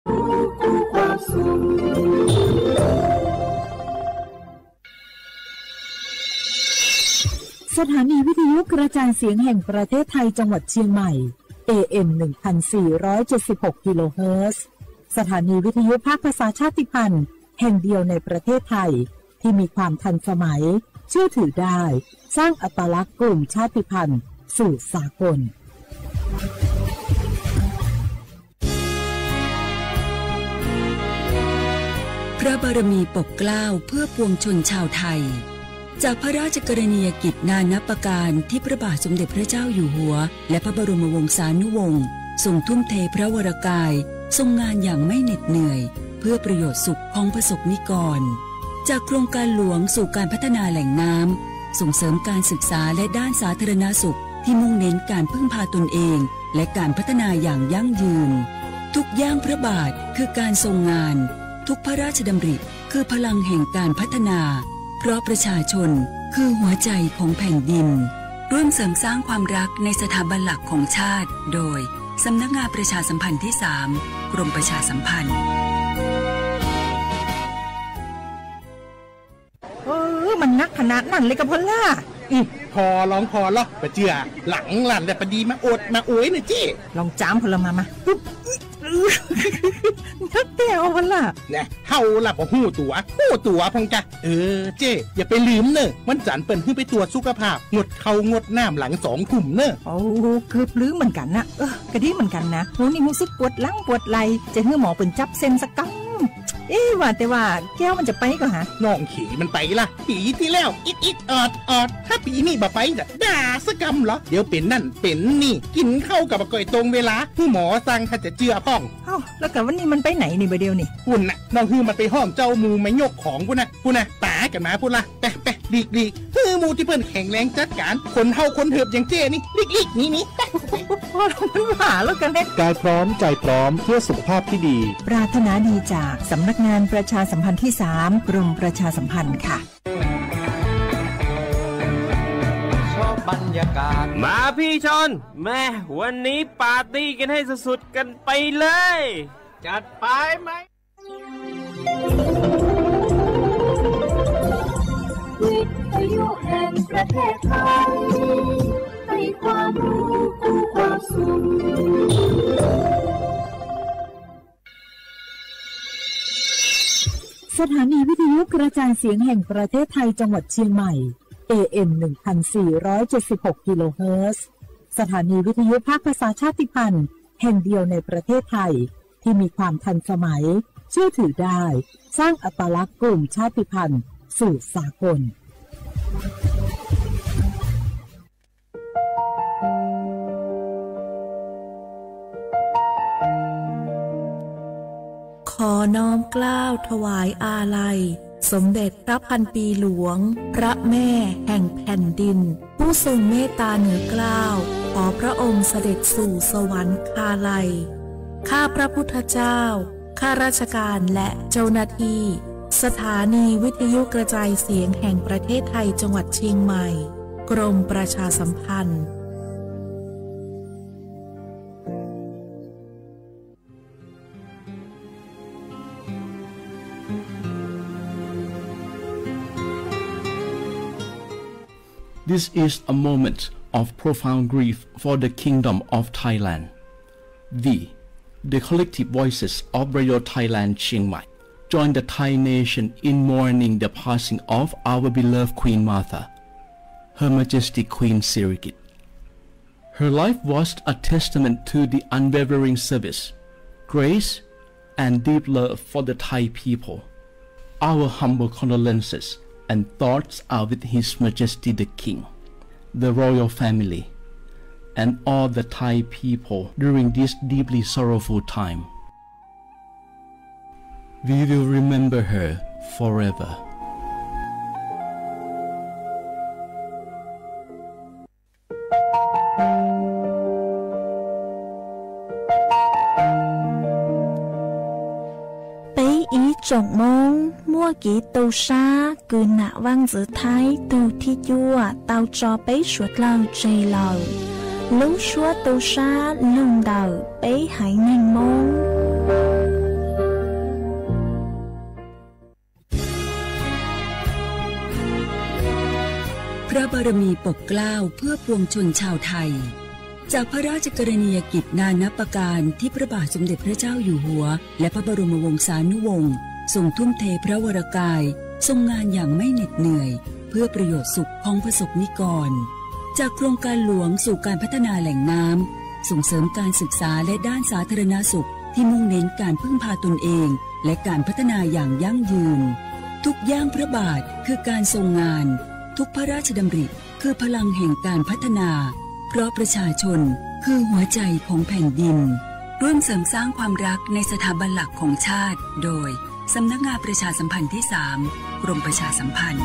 สถานีวิทยุกระจายเสียงแห่งประเทศไทยจังหวัดเชียงใหม่ เอ เอ็ม หนึ่งพันสี่ร้อยเจ็ดสิบหก กิโลเฮิรตซ์ สถานีวิทยุภาคภาษาชาติพันธุ์แห่งเดียวในประเทศไทย ที่มีความทันสมัย เชื่อถือได้ สร้างอัตลักษณ์กลุ่มชาติพันธุ์สู่สากล พระบารมีปกเกล้าเพื่อปวงชนชาวไทย จากพระราชกรณียกิจนานับประการที่พระบาทสมเด็จพระเจ้าอยู่หัว และพระบรมวงศานุวงศ์ ทรงทุ่มเทพระวรกาย ทรงงานอย่างไม่เหน็ดเหนื่อย เพื่อประโยชน์สุขของประสบนิกร จากโครงการหลวงสู่การพัฒนาแหล่งน้ำ ส่งเสริมการศึกษาและด้านสาธารณสุข ที่มุ่งเน้นการพึ่งพาตนเอง และการพัฒนาอย่างยั่งยืน ทุกย่างพระบาทคือการทรงงาน ทุกพระราชดำริคือพลังแห่งการพัฒนา เพราะประชาชนคือหัวใจของแผ่นดิน ร่วมเสริมสร้างความรักในสถาบันหลักของชาติ โดย สำนักงานประชาสัมพันธ์ที่สาม กรมประชาสัมพันธ์ เออ มันนักขนาดนั้นเลยกับพอลล่า อืม พอลองพอลอปะเจือ หลังหลั่นแต่ปดีมาอดมาอวยนะเจ้ ลองจามพอลมามาปุ๊บ นักแต่เอาพอลล่า นะ เฮาล่ะบ่ฮู้ตั๋ว ฮู้ตั๋วพองกะ เออ เจ้ อย่าไปลืมเนอะ วันจันทร์เปิ้นหื้อไปตรวจสุขภาพ งดข้าวงดน้ำหลังสองทุ่มเนอะ โอ้ เกือบลืมเหมือนกันนะ เออ กะดีเหมือนกันนะ โห นี่รู้สึกปวดหลังปวดไหล่ จะหื้อหมอเปิ้นจับเส้นสักกำ เอ๊ะ ว่าแต่ว่าแก้วมันจะไปก่อหา น้องเขยมันไปละ ปีที่แล้ว อิดอิดออดออด ถ้าปีนี้บ่ไปจะด่าสักกำเหรอ เดี๋ยวเป็นนั่นเป็นนี่ กินข้าวกับบ่ก่อยตรงเวลา หื้อหมอสั่งถ้าจะเจือพ่อง เอ้า แล้วกับวันนี้มันไปไหนนี่บ่าเดียวนี่ พุ่นน่ะ น้องหื้อมันไปห้องเจ้าหมู่มายกของพุ่นน่ะ พุ่นน่ะ ป๋ากันมาพุ่นละ ไปไปหลีกหลีก หื้อหมู่ที่เปิ้นแข็งแรงจัดการ คนเฒ่าคนเถิบอย่างเจ้นี่ หลีกหลีกหนีหนี พอลล่ามันหาแล้วกันเนี่ย กายพร้อมใจพร้อมเพื่อสุขภาพที่ดี ปรารถนาดีจากสำนักงานประชาสัมพันธ์ที่สาม กรมประชาสัมพันธ์ค่ะ มาพี่ชอน แม่ วันนี้ปาร์ตี้กันให้สุดๆกันไปเลย จัดไปไหม วิทยุแห่งประเทศไทย ให้ความรู้คู่ความสุข สถานีวิทยุกระจายเสียงแห่งประเทศไทยจังหวัดเชียงใหม่ เอ เอ็ม หนึ่งพันสี่ร้อยเจ็ดสิบหก กิโลเฮิรตซ์ สถานีวิทยุภาคภาษาชาติพันธุ์แห่งเดียวในประเทศไทย ที่มีความทันสมัย เชื่อถือได้ สร้างอัตลักษณ์กลุ่มชาติพันธุ์สู่สากล ขอน้อมเกล้าถวายอาลัย สมเด็จพระพันปีหลวง พระแม่แห่งแผ่นดิน ผู้ทรงเมตตาเหนือเกล้า ขอพระองค์เสด็จสู่สวรรคาลัย ข้าพระพุทธเจ้า ข้าราชการและเจ้าหน้าที่ สถานีวิทยุกระจายเสียงแห่งประเทศไทยจังหวัดเชียงใหม่ กรมประชาสัมพันธ์ This is a moment of profound grief for the Kingdom of Thailand. We, the collective voices of Radio Thailand Chiang Mai, join the Thai nation in mourning the passing of our beloved Queen Mother, Her Majesty Queen Sirikit. Her life was a testament to the unwavering service, grace, and deep love for the Thai people. Our humble condolences and thoughts are with His Majesty the King, the royal family, and all the Thai people during this deeply sorrowful time. We will remember her forever. Peb ib tsoom Hmoob muaj kev tu sab kws nam vaj ntxwv Thaib tug thib cuaj tau tso peb suav dlawg tseg lawm. Lub suab tu sab lug ntawm peb haiv neeg Hmoob. พระบารมีปกเกล้าเพื่อปวงชนชาวไทย จากพระราชกรณียกิจนานับประการที่พระบาทสมเด็จพระเจ้าอยู่หัว และพระบรมวงศานุวงศ์ ทรงทุ่มเทพระวรกาย ทรงงานอย่างไม่เหน็ดเหนื่อย เพื่อประโยชน์สุขของประสบนิกร จากโครงการหลวงสู่การพัฒนาแหล่งน้ำ ส่งเสริมการศึกษาและด้านสาธารณสุขที่มุ่งเน้นการพึ่งพาตนเอง และการพัฒนาอย่างยั่งยืน ทุกย่างพระบาทคือการทรงงาน ทุกพระราชดำริคือพลังแห่งการพัฒนา เพราะประชาชนคือหัวใจของแผ่นดิน ร่วมเสริมสร้างความรักในสถาบันหลักของชาติ โดย สำนักงานประชาสัมพันธ์ที่สาม กรมประชาสัมพันธ์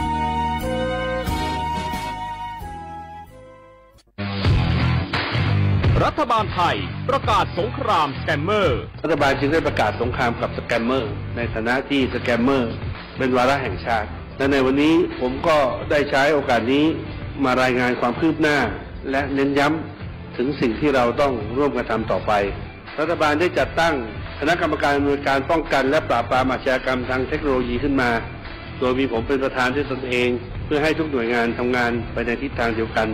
รัฐบาลไทยประกาศสงครามสแกมเมอร์ รัฐบาลจึงได้ประกาศสงครามกับสแกมเมอร์ ในฐานะที่สแกมเมอร์เป็นวาระแห่งชาติ และในวันนี้ผมก็ได้ใช้โอกาสนี้มารายงานความคืบหน้า และเน้นย้ำถึงสิ่งที่เราต้องร่วมกันทำต่อไป รัฐบาลได้จัดตั้งคณะกรรมการอำนวยการป้องกันและปราบปรามอาชญากรรมทางเทคโนโลยีขึ้นมา โดยมีผมเป็นประธานด้วยตนเอง เพื่อให้ทุกหน่วยงานทำงานไปในทิศทางเดียวกัน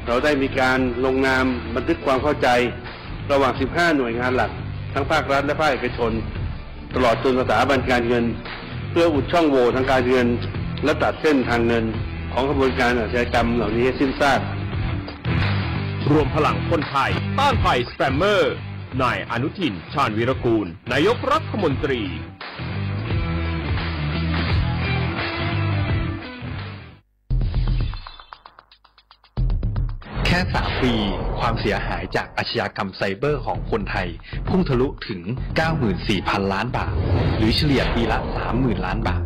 เราได้มีการลงนามบันทึกความเข้าใจ ระหว่าง สิบห้า หน่วยงานหลัก ทั้งภาครัฐและภาคเอกชน ตลอดจนสถาบันการเงิน เพื่ออุดช่องโหว่ทางการเงิน และตัดเส้นทางเงินของขบวนการอาชญากรรมเหล่านี้ให้สิ้นซาก รวมพลังคนไทยต้านภัยสแกมเมอร์ นายอนุทิน ชาญวีรกูล นายกรัฐมนตรี แค่ สาม ปี ความเสียหายจากอาชญากรรมไซเบอร์ของคนไทย พุ่งทะลุถึง เก้าหมื่นสี่พันล้านบาท หรือเฉลี่ยปีละ สามหมื่นล้านบาท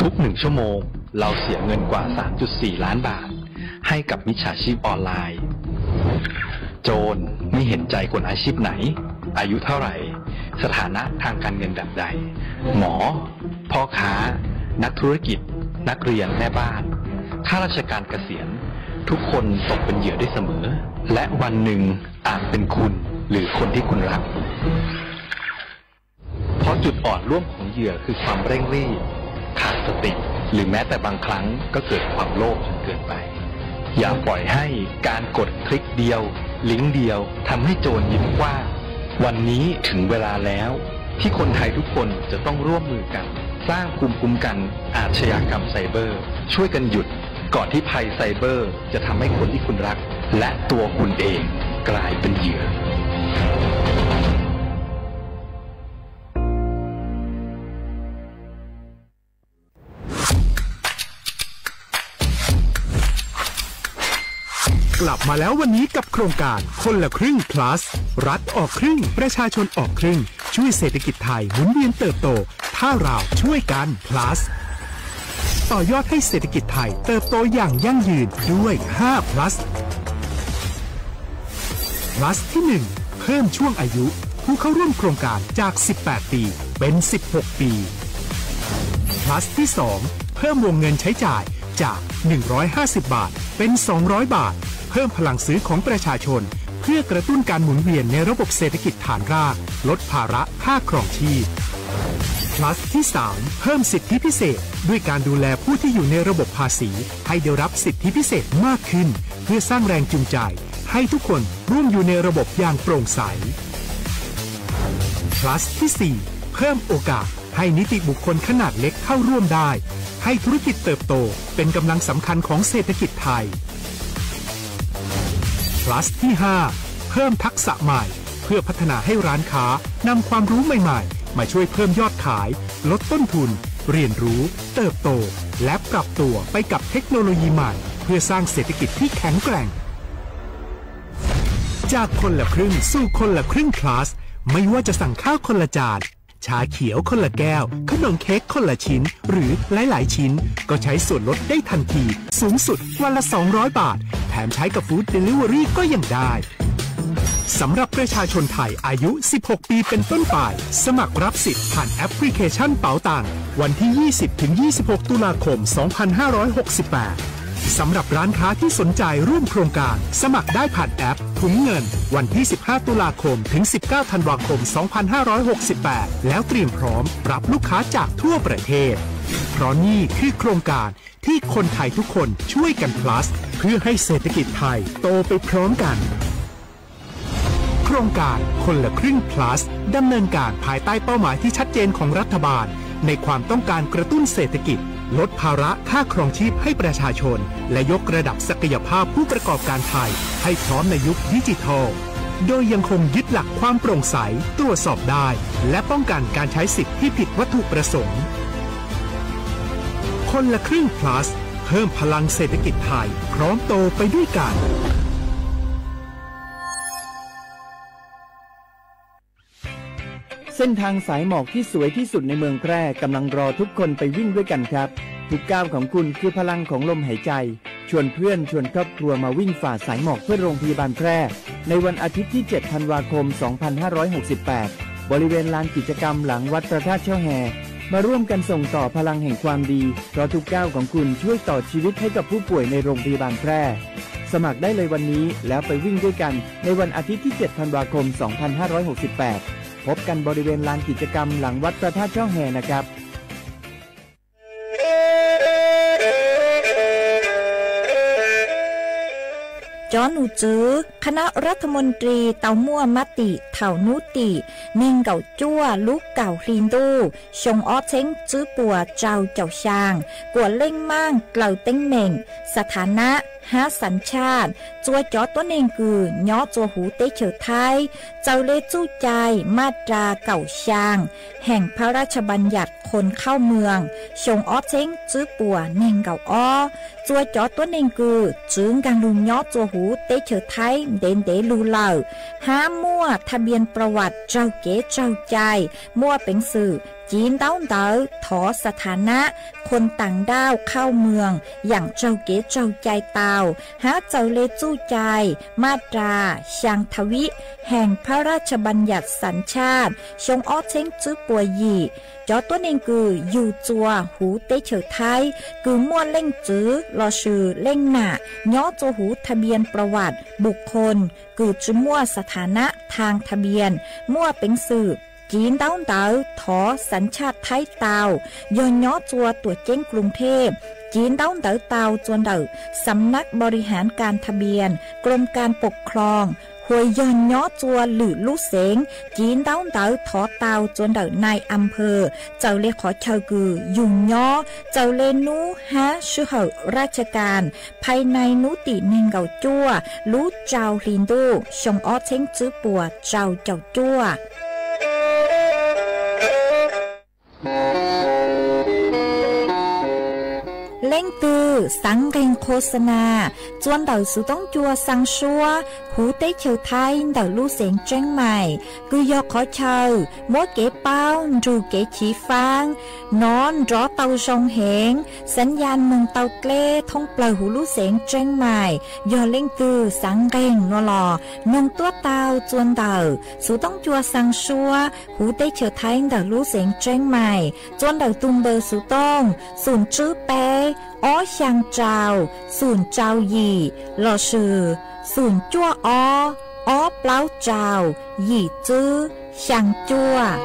ทุกหนึ่งชั่วโมง เราเสียเงินกว่า สามจุดสี่ล้านบาท ให้กับมิจฉาชีพออนไลน์ โจรไม่เห็นใจคนอาชีพไหน อายุเท่าไหร่ สถานะทางการเงินแบบใด หมอ พ่อค้า นักธุรกิจ นักเรียน แม่บ้าน ข้าราชการเกษียณ ทุกคนตกเป็นเหยื่อได้เสมอ และวันหนึ่งอาจเป็นคุณหรือคนที่คุณรัก เพราะจุดอ่อนร่วมของเหยื่อคือความเร่งรีบ ขาดสติ หรือแม้แต่บางครั้งก็เกิดความโลภจนเกินไป อย่าปล่อยให้การกดคลิกเดียว ลิงก์เดียวทำให้โจรยิ้มกว้าง วันนี้ถึงเวลาแล้ว ที่คนไทยทุกคนจะต้องร่วมมือกัน สร้างภูมิคุ้มกันอาชญากรรมไซเบอร์ ช่วยกันหยุด ก่อนที่ภัยไซเบอร์จะทำให้คนที่คุณรัก และตัวคุณเองกลายเป็นเหยื่อ กลับมาแล้ววันนี้กับโครงการคนละครึ่ง plus รัฐออกครึ่ง ประชาชนออกครึ่ง ช่วยเศรษฐกิจไทยหมุนเวียนเติบโต ถ้าเราช่วยกัน plus ต่อยอดให้เศรษฐกิจไทยเติบโตอย่างยั่งยืนด้วย ห้า plus plus ที่ หนึ่ง เพิ่มช่วงอายุผู้เข้าร่วมโครงการจาก สิบแปด ปี เป็น สิบหก ปี plus ที่ สอง เพิ่มวงเงินใช้จ่ายจาก หนึ่งร้อยห้าสิบ บาท เป็น สองร้อย บาท เพิ่มพลังซื้อของประชาชน เพื่อกระตุ้นการหมุนเวียนในระบบเศรษฐกิจฐานราก ลดภาระค่าครองชีพ plus ที่ สาม เพิ่มสิทธิพิเศษ ด้วยการดูแลผู้ที่อยู่ในระบบภาษี ให้ได้รับสิทธิพิเศษมากขึ้น เพื่อสร้างแรงจูงใจ ให้ทุกคนร่วมอยู่ในระบบอย่างโปร่งใส plus ที่ สี่ เพิ่มโอกาสให้นิติบุคคลขนาดเล็กเข้าร่วมได้ ให้ธุรกิจเติบโตเป็นกำลังสำคัญของเศรษฐกิจไทย plus ที่ ห้า เพิ่มทักษะใหม่ เพื่อพัฒนาให้ร้านค้านำความรู้ใหม่ๆ มาช่วยเพิ่มยอดขาย ลดต้นทุน เรียนรู้ เติบโต และปรับตัวไปกับเทคโนโลยีใหม่ เพื่อสร้างเศรษฐกิจที่แข็งแกร่ง จากคนละครึ่งสู่คนละครึ่ง plus ไม่ว่าจะสั่งข้าวคนละจาน ชาเขียวคนละแก้ว ขนมเค้กคนละชิ้น หรือหลายๆ ชิ้น ก็ใช้ส่วนลดได้ทันที สูงสุดวันละ สองร้อย บาท แถมใช้กับ Food Delivery ก็ยังได้ สำหรับประชาชนไทยอายุ สิบหก ปีเป็นต้นไป สมัครรับสิทธิ์ผ่านแอปพลิเคชันเป๋าตัง วันที่ ยี่สิบ ถึง ยี่สิบหก ตุลาคม สองพันห้าร้อยหกสิบแปด สำหรับร้านค้าที่สนใจร่วมโครงการ สมัครได้ผ่านแอปถุงเงิน วันที่ สิบห้า ตุลาคม ถึง สิบเก้า ธันวาคม สองพันห้าร้อยหกสิบแปด แล้วเตรียมพร้อมรับลูกค้าจากทั่วประเทศ เพราะนี่คือโครงการที่คนไทยทุกคนช่วยกัน plus เพื่อให้เศรษฐกิจไทยโตไปพร้อมกัน โครงการคนละครึ่ง plus ดำเนินการภายใต้เป้าหมายที่ชัดเจนของรัฐบาล ในความต้องการกระตุ้นเศรษฐกิจ ลดภาระค่าครองชีพให้ประชาชน และยกระดับศักยภาพผู้ประกอบการไทย ให้พร้อมในยุคดิจิทัล โดยยังคงยึดหลักความโปร่งใส ตรวจสอบได้ และป้องกันการใช้สิทธิ์ที่ผิดวัตถุประสงค์ คนละครึ่ง plus เพิ่มพลังเศรษฐกิจไทย พร้อมโตไปด้วยกัน เส้นทางสายหมอกที่สวยที่สุดในเมืองแพร่กำลังรอทุกคนไปวิ่งด้วยกันครับ ทุกก้าวของคุณคือพลังของลมหายใจ ชวนเพื่อนชวนครอบครัวมาวิ่งฝ่าสายหมอกเพื่อโรงพยาบาลแพร่ ในวันอาทิตย์ที่ เจ็ด ธันวาคม สองพันห้าร้อยหกสิบแปด บริเวณลานกิจกรรมหลังวัดพระธาตุช่อแฮ มาร่วมกันส่งต่อพลังแห่งความดี เพราะทุกก้าวของคุณช่วยต่อชีวิตให้กับผู้ป่วยในโรงพยาบาลแพร่ สมัครได้เลยวันนี้แล้วไปวิ่งด้วยกันในวันอาทิตย์ที่ เจ็ด ธันวาคม สองพันห้าร้อยหกสิบแปด พบกันบริเวณลานกิจกรรมหลังวัดพระธาตุช่อแฮนะครับ Cov num tswv คณะรัฐมนตรี tau muaj mab tim thaum hnub tim neeg nkaum cuaj lub kaum hli ntuj xyoo ob txheeb tswb puas rau caum xyaa, kuam leej maaj dlaws teeb meem, xa tha nab hab xav tshaj txua cov tuab neeg kws nyob txua huv teb chaws Thaib, txawm le txuj cai maj ras kaum xyaa Heem Phab Raj Bas Yas Khoos Khauj Mws xyoo ob txheeb tswb puas neeg nkaum ob. Txua cov tuab neeg kws txwv nkaag lug nyob txua huv teb chaws Thaib ntev ntev lug lawm, hab muaj tha npias pla vas raug kev tsaug cai, muaj peev xwm civ ntaub ntawv thov xa tha nab khoos taam nrauj khauj mws yaam raug kev tsaug cai tau, hab txawm le txuj cai maj ras xyaa tha vib Heem Phab Raj Bas Yas Xav Tshaj xyoo ob txheeb tswb puas yim. Cov tuab neeg kws yug txua huv teb chaws Thaib kws muaj leej txwv lossis leej nam nyob txua huv tha npias pla vas npus khoos kws tsi muaj xa tha nab thaag tha npias, muaj peev xwm civ ntaub ntawv thov xav tshaj Thaib tau, yog nyob txua tuam ceeb Kloos Thej, civ ntaub ntawv tau txua ntawm Xam Nab Npau Ri Haav Kas Tha Npias, Kloos Kas Pom Khloos, hua yog nyob txua lwm lub xeev, civ ntaub ntawv thov tau txua ntawm nai a phawj, txawm le qhov chaw kws yug nyob, txawm le nub hab sij hawm raj kas, phaj nai hnub tim neeg nkaum cuaj lub rau hli ntuj xyoo ob txheeb tswb puas rau caum cuaj. Leej twg xaav nqeeg khos xa nas txua ntawm xuv toob cua xaa suab huv teb chaws Thaib ntawm lub xeev Tseeb Mais, kws yog qhov chaw muab kev paub nrug kev chiv faab nov nrov tau zoo heev, xav yas moog tau dleb thoob plawg huv lub xeev Tseeb Mais. Yog leej twg xaav nqeeg nuav los noog tuab tau txua ntawm xuv toob cua xaa suab huv teb chaws Thaib ntawm lub xeev Tseeb Mais txua ntawm tug npawb xuv tooj xoom tswb peb ob xyaa rau xoom rau yim lossis xoom cuaj ob ob plaub rau yim tswb xyaa cuaj.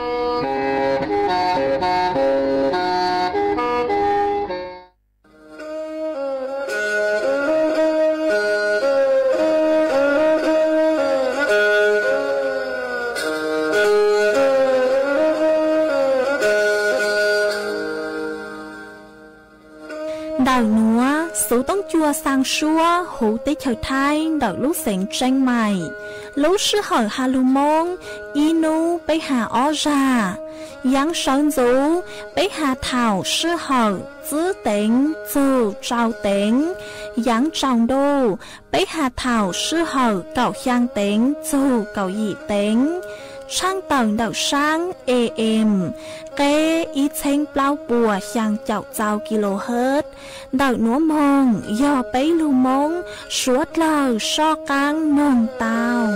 Ntawm nuav xuv toob cua xaa suab huv teb chaws Thaib ntawm lub xeev Tseeb Mais. Lub sij hawm has lug Moob, ib nub peb has ob zag. Yaav sawv ntxuv, peb has thaum sij hawm tswb teev txug tsau teev. Yaav tsaus ntuj, peb has thaum sij hawm kaum xyaa teev txug kaum yim teev. Tshaaj tawm ntawm saab A M, qeb ib txheeb plaub puas xyaa caum txau kilohertz. Ntawm nuav moog yog peb lug Moob suav dlawg soj qaab noog tau.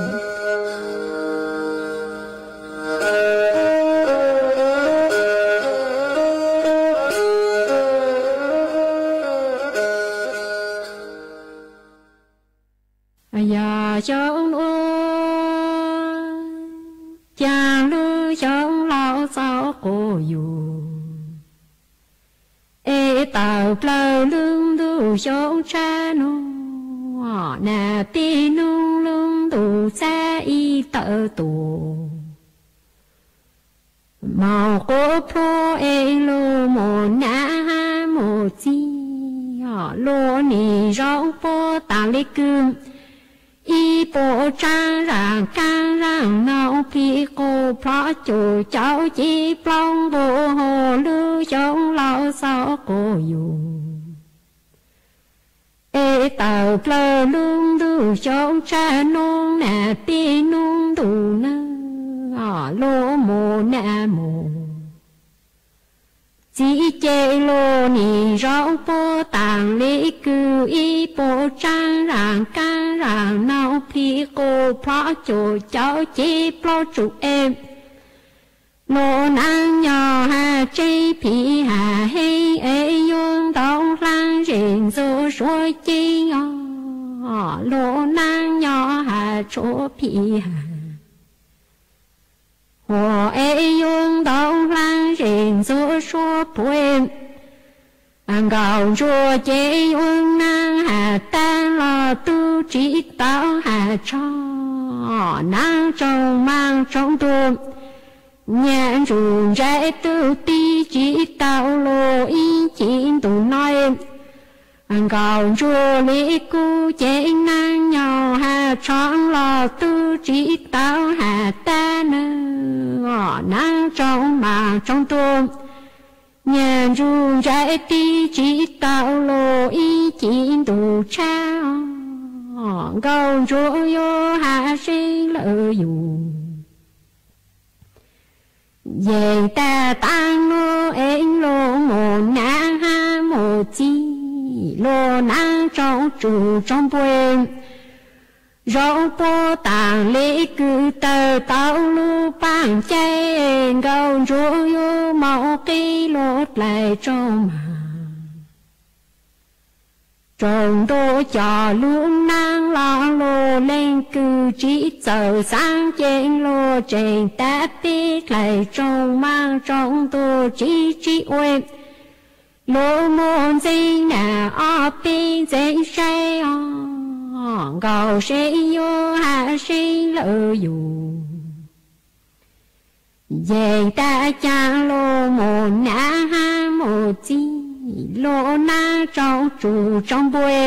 txob quas yus. Es tawm plaws lub ntuj xyoo tshaj no, nas tij nub lub ntuj txhab ib tawm tuaj. Maum quav plhuav es luag mus nav hab mus txib, luag nim zoo puag taag le kws ib puas tsaab zaam kaab zaam noog plhis qus plhov cum cauv cev plaub nqus hauv lub xyoo laus txob quas yus. Es tawm plaws lub ntuj xyoo tshaj no, nas tij nub ntuj nawb, luag mus nav mus txib ces luag nim zoo puag taag le kws ib puas tsaab zaam kaab zaam noog plhis qus plhov cum cauv cev plaub tsum es luag naab nyo has tseeb phim has heev es yuav ntau hlaab zem ntxuav suav ceeb os, luag naab nyo has tshuav phim has huam es yuav ntau hlaab zem ntxuav suav puam. Nkaus ntsuag ces yuav naab has tag los tub tsi tau has tsho, naab tsoom maam tsoom ntuag, nyam ntsuj ntsais tub tib tsi tau luag ib chim ntuj no. Nkaus ntsuag le kub ces naab nyo has tsho los tub tsi tau has tag nawb, naab tsoom maam tsoom ntuag, nyam ntsuj ntsais tib tsi tau luag ib chim ntuj tshaj os. Nkaus ntsuag yuav has seeb lawm yus. Yeej tag taag nuav es luag mus nav hab mus txib, luag naab tsoom tsum tsoom npua, zoo puag taag le kws tawg tau lub paaj caij. Nkaus ntsuag yuav moog qhib luag dlaim tsoom maam tsoom ntuag coj lub naab los luag leej kws tsi txawj xaav ces luag tseem tag pib dlaim tsoom maam tsoom ntuag tsi tsi ua. Luag muaj ntxeev nam ob peb ntxeev saib os, nkaus seb yuav has seeb lawm yus. Yeej tag caag luag mus nav hab mus txib, luag naab tsoom tsum tsoom npua,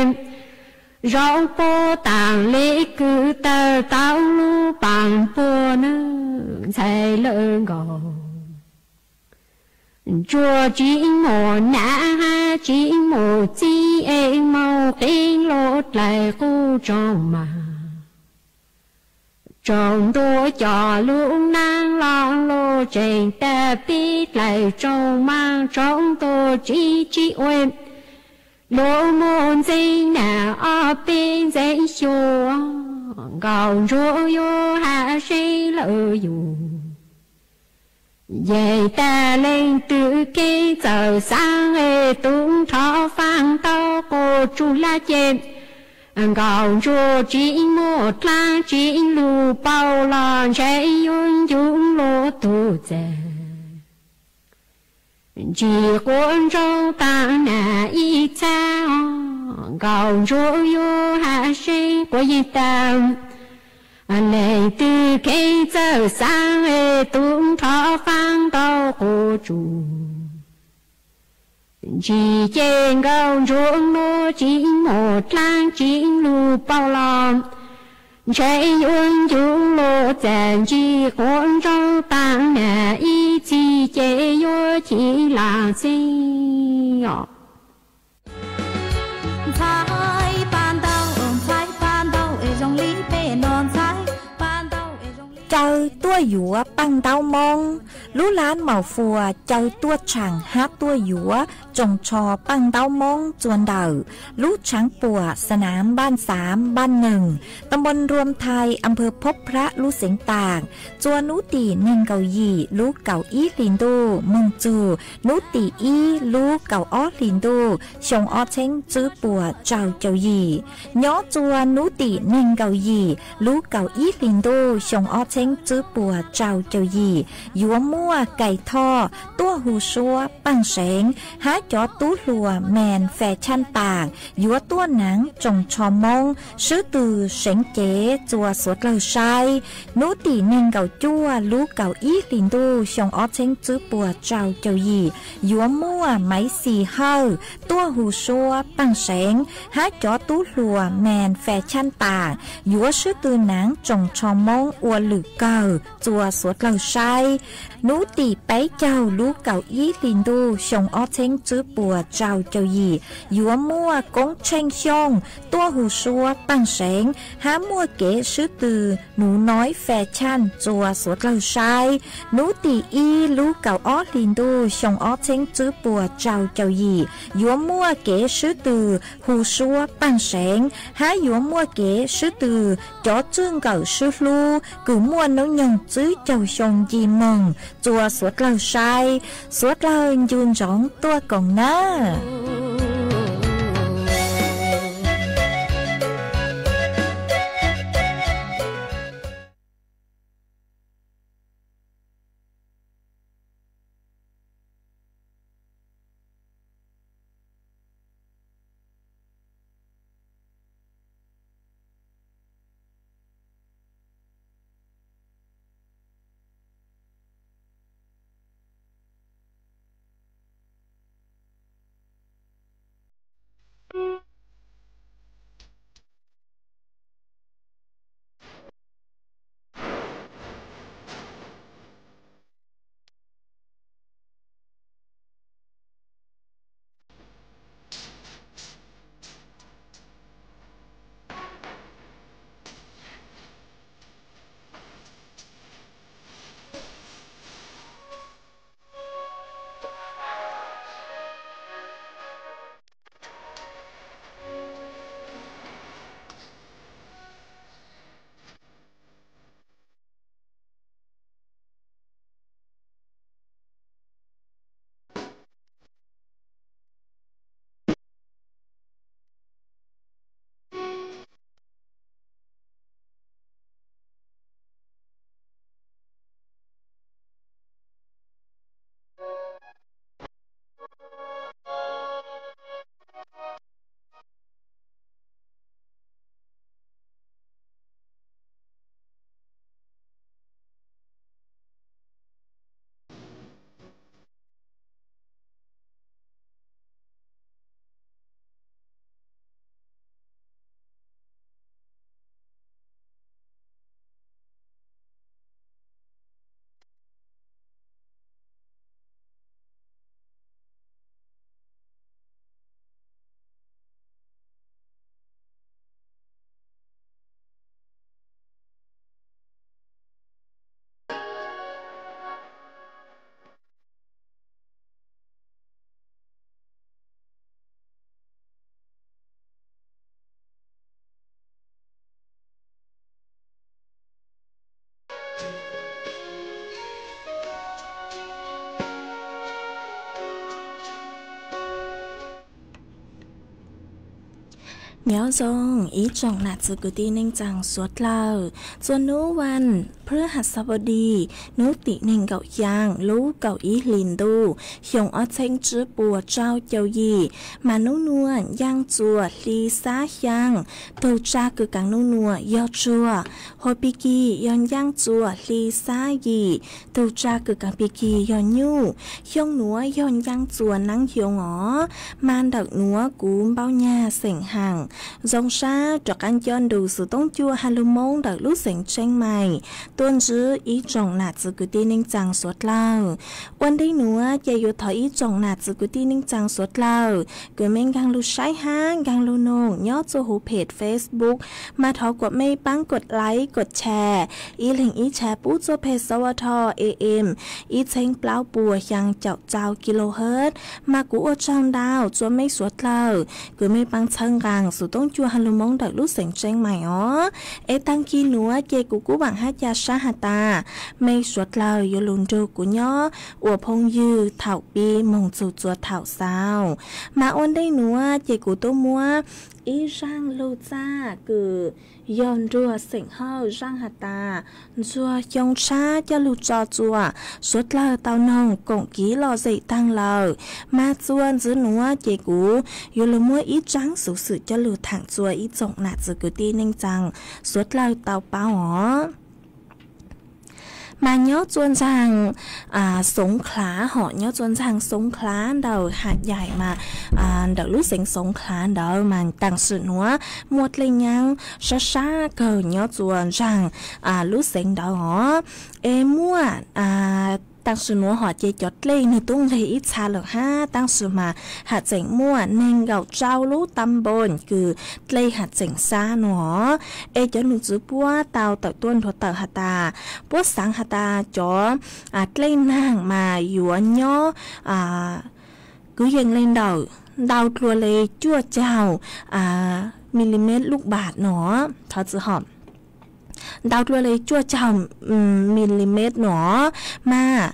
zoo puag taag le kws tawg tau lub paaj puag nawb ntxhais lawv nkaus. Ntsuag tsi mus nav hab tsi mus txib es moog qhib luag dlaim qub tsoom maam tsoom ntuag coj lub naab los luag tseem tag pib dlaim tsoom maam tsoom ntuag tsi tsi ua. Luag muaj ntxeev nam ob peb ntxeev xyuas, nkaus ntsuag yuav has seeb lawm yus. Yeej tag leej twg kev txawj xaav es tub nrho faaj tau quas tsuj laj ces, nkaus ntsuag tsi muaj dlaab tsi lug paub los ntshai yuav ncu luag tug txag. Ntsis quav ntsoog taag nam ib txhab os, nkaus ntsuag yuav has seeb quav yeej tag. Leej twg kev txawj xaav es tub nrho faaj tau quas tsuj. Ntsis ces nkaus ntsuag nuav tsi muaj dlaab tsi lug paub los, ntshai yuav ncu luag txag. Ntsis quav ntsoog taag nam ib txhis ces yuav chim laaj xeeb os. Caw tuaj yuav Paj Ntaub Moob. Lub lab Maus Fuas caw tuaj tshaam hab tuaj yuav tsoos tsho Paj Ntaub Moob txua ntawm lub tshaav puam Sanaam Npaj Xaav, Npaj Neeg, Tam Npoos Nruam Thais, Am Pawg Phob Phrab lub xeev Taam, txua nub tim neeg nkaum yim lub kaum ib hlis ntuj moog txug nub tim ib lub kaum ob hlis ntuj xyoo ob txheeb tswb puas rau caum yim. Nyob txua nub tim neeg nkaum yim lub kaum ib hlis ntuj xyoo ob txheeb tswb puas rau caum yim yuav muaj Kais Thoj tuaj hu suab Paaj Seev hab cov tub hluas Mens Fashion Tag yuav tuaj naav tsoos tsho Moob swb tw seev cev txua suav dlawg saib. Nub tim neeg nkaum cuaj lub kaum ib hlis ntuj xyoo ob txheeb tswb puas rau caum yim yuav muaj Maiv Xis Hawj tuaj hu suab Paaj Seev hab cov tub hluas Mens Fashion Tag yuav swb tw naav tsoos tsho Moob ua lwm kawg txua suav dlawg saib. Nub tim peb caug lub kaum ib hlis ntuj xyoo ob txheeb tswb puas rau caum yim yuav muaj Koob Tsheej Xyooj tuaj hu suab Paaj Seev hab muaj kev swb tw Nuv Noiv Fashion txua suav dlawg saib. Nub tim ib lub kaum ob hlis ntuj xyoo ob txheeb tswb puas rau caum yim yuav muaj kev swb tw hu suab Paaj Seev hab yuav muaj kev swb tw cov tswj nkawm swb hlub kws muaj hnub nyoog tswb caug xyoo nce moog txua suav dlawg saib. Suav dlawg ncu ntsoov tuaj koom nawb. Nyob zoo ib tsoom nam txiv kwv tij neej tsaa suav dlawg, txua nub vas phwv has xav pas dis, nub tim neeg nkaum xyaa lub kaum ib hlis ntuj xyoo ob txheeb tswb puas rau caum yim, mas nub nua ncaaj txuas hli xab xyaa, tug tsa kws kav nub nua yog tsuag, hua pig kig yog ncaaj txuas hli xab yim, tug tsa kws kav pig kig yog nyuj. Xyoo nuav yog ncaaj txuas naab xyoo os, mas ntawm nuav kuv npauj nyag xeem haam zoo sab rov qaab nco ntu xuv toob cua has lug Moob ntawm lub xeev Tsheej Maim tuaj ntsib ib tsoom nam txiv kwv tij neej tsaa suav dlawg. Ua ntej nuav ces yuav thov ib tsoom nam txiv kwv tij neej tsaa suav dlawg kws mej nkaag lug saib hab nkaag lug noog nyob txuj huv phem Facebook, mas thov kuas mej paab kod like kod share, ib leeg ib share pub txuj peg xov tho AM ib txheeb plaub puas xyaa caum rau kilohertz, mas kuv ua tsaug ntau txua mej suav dlawg kws mej paab txhawb nqaa xuv toob cua has lug Moob ntawm lub xeev Tsheej Maim os. Es taag kig nuav ces kuv kuj vaam hab ca sab has tas, mej suav dlawg yuav lug nrug kuv nyob ua phooj ywg thaum pib moog txug txua thaum xaus. Mas ua ntej nuav ces kuv tub muab ib zaaj lug txaj kws yog nruag xeem Hawj zaaj has tas, ntsuag xyoo tshab coj lug tso tsua, suav dlawg tau noog koom kiv lom zem taag lawm. Mas txua ntxiv nuav ces kuv yuav lug muab ib zaaj xuv xwm coj lug thaam tsua ib tsoom nam txiv kwv tij neej tsaa suav dlawg tau paub os. Mas nyob tsua ntxaag Xoov Khlaav hom, nyob tsua ntxaag Xoov Khlaav ntawm Hav Yaim mas, ntawm lub xeev Xoov Khlaav ntawd mas taam sim nuav muaj dlej nyaab sab sab kawg nyob tsua ntxaag lub xeev ntawd os. Es muaj taam sim nuav hom ces cov dlej nwg tub nqeg ib txha lawm hab, taam sim mas has tseem muaj neeg nkaum rau lub ta npoos kws dlej has tseem sab nuav os. Es cov num tswv puab tau tawm tuaj nrhuav tawm has tas, puab xaav has tas cov dlej naag mas yuav nyob kwv yees le ntawm ntau dlua le cuaj caug milimet lub npaam no, thov txwm hom, ntau dlua le cuaj caug milimet no. Mas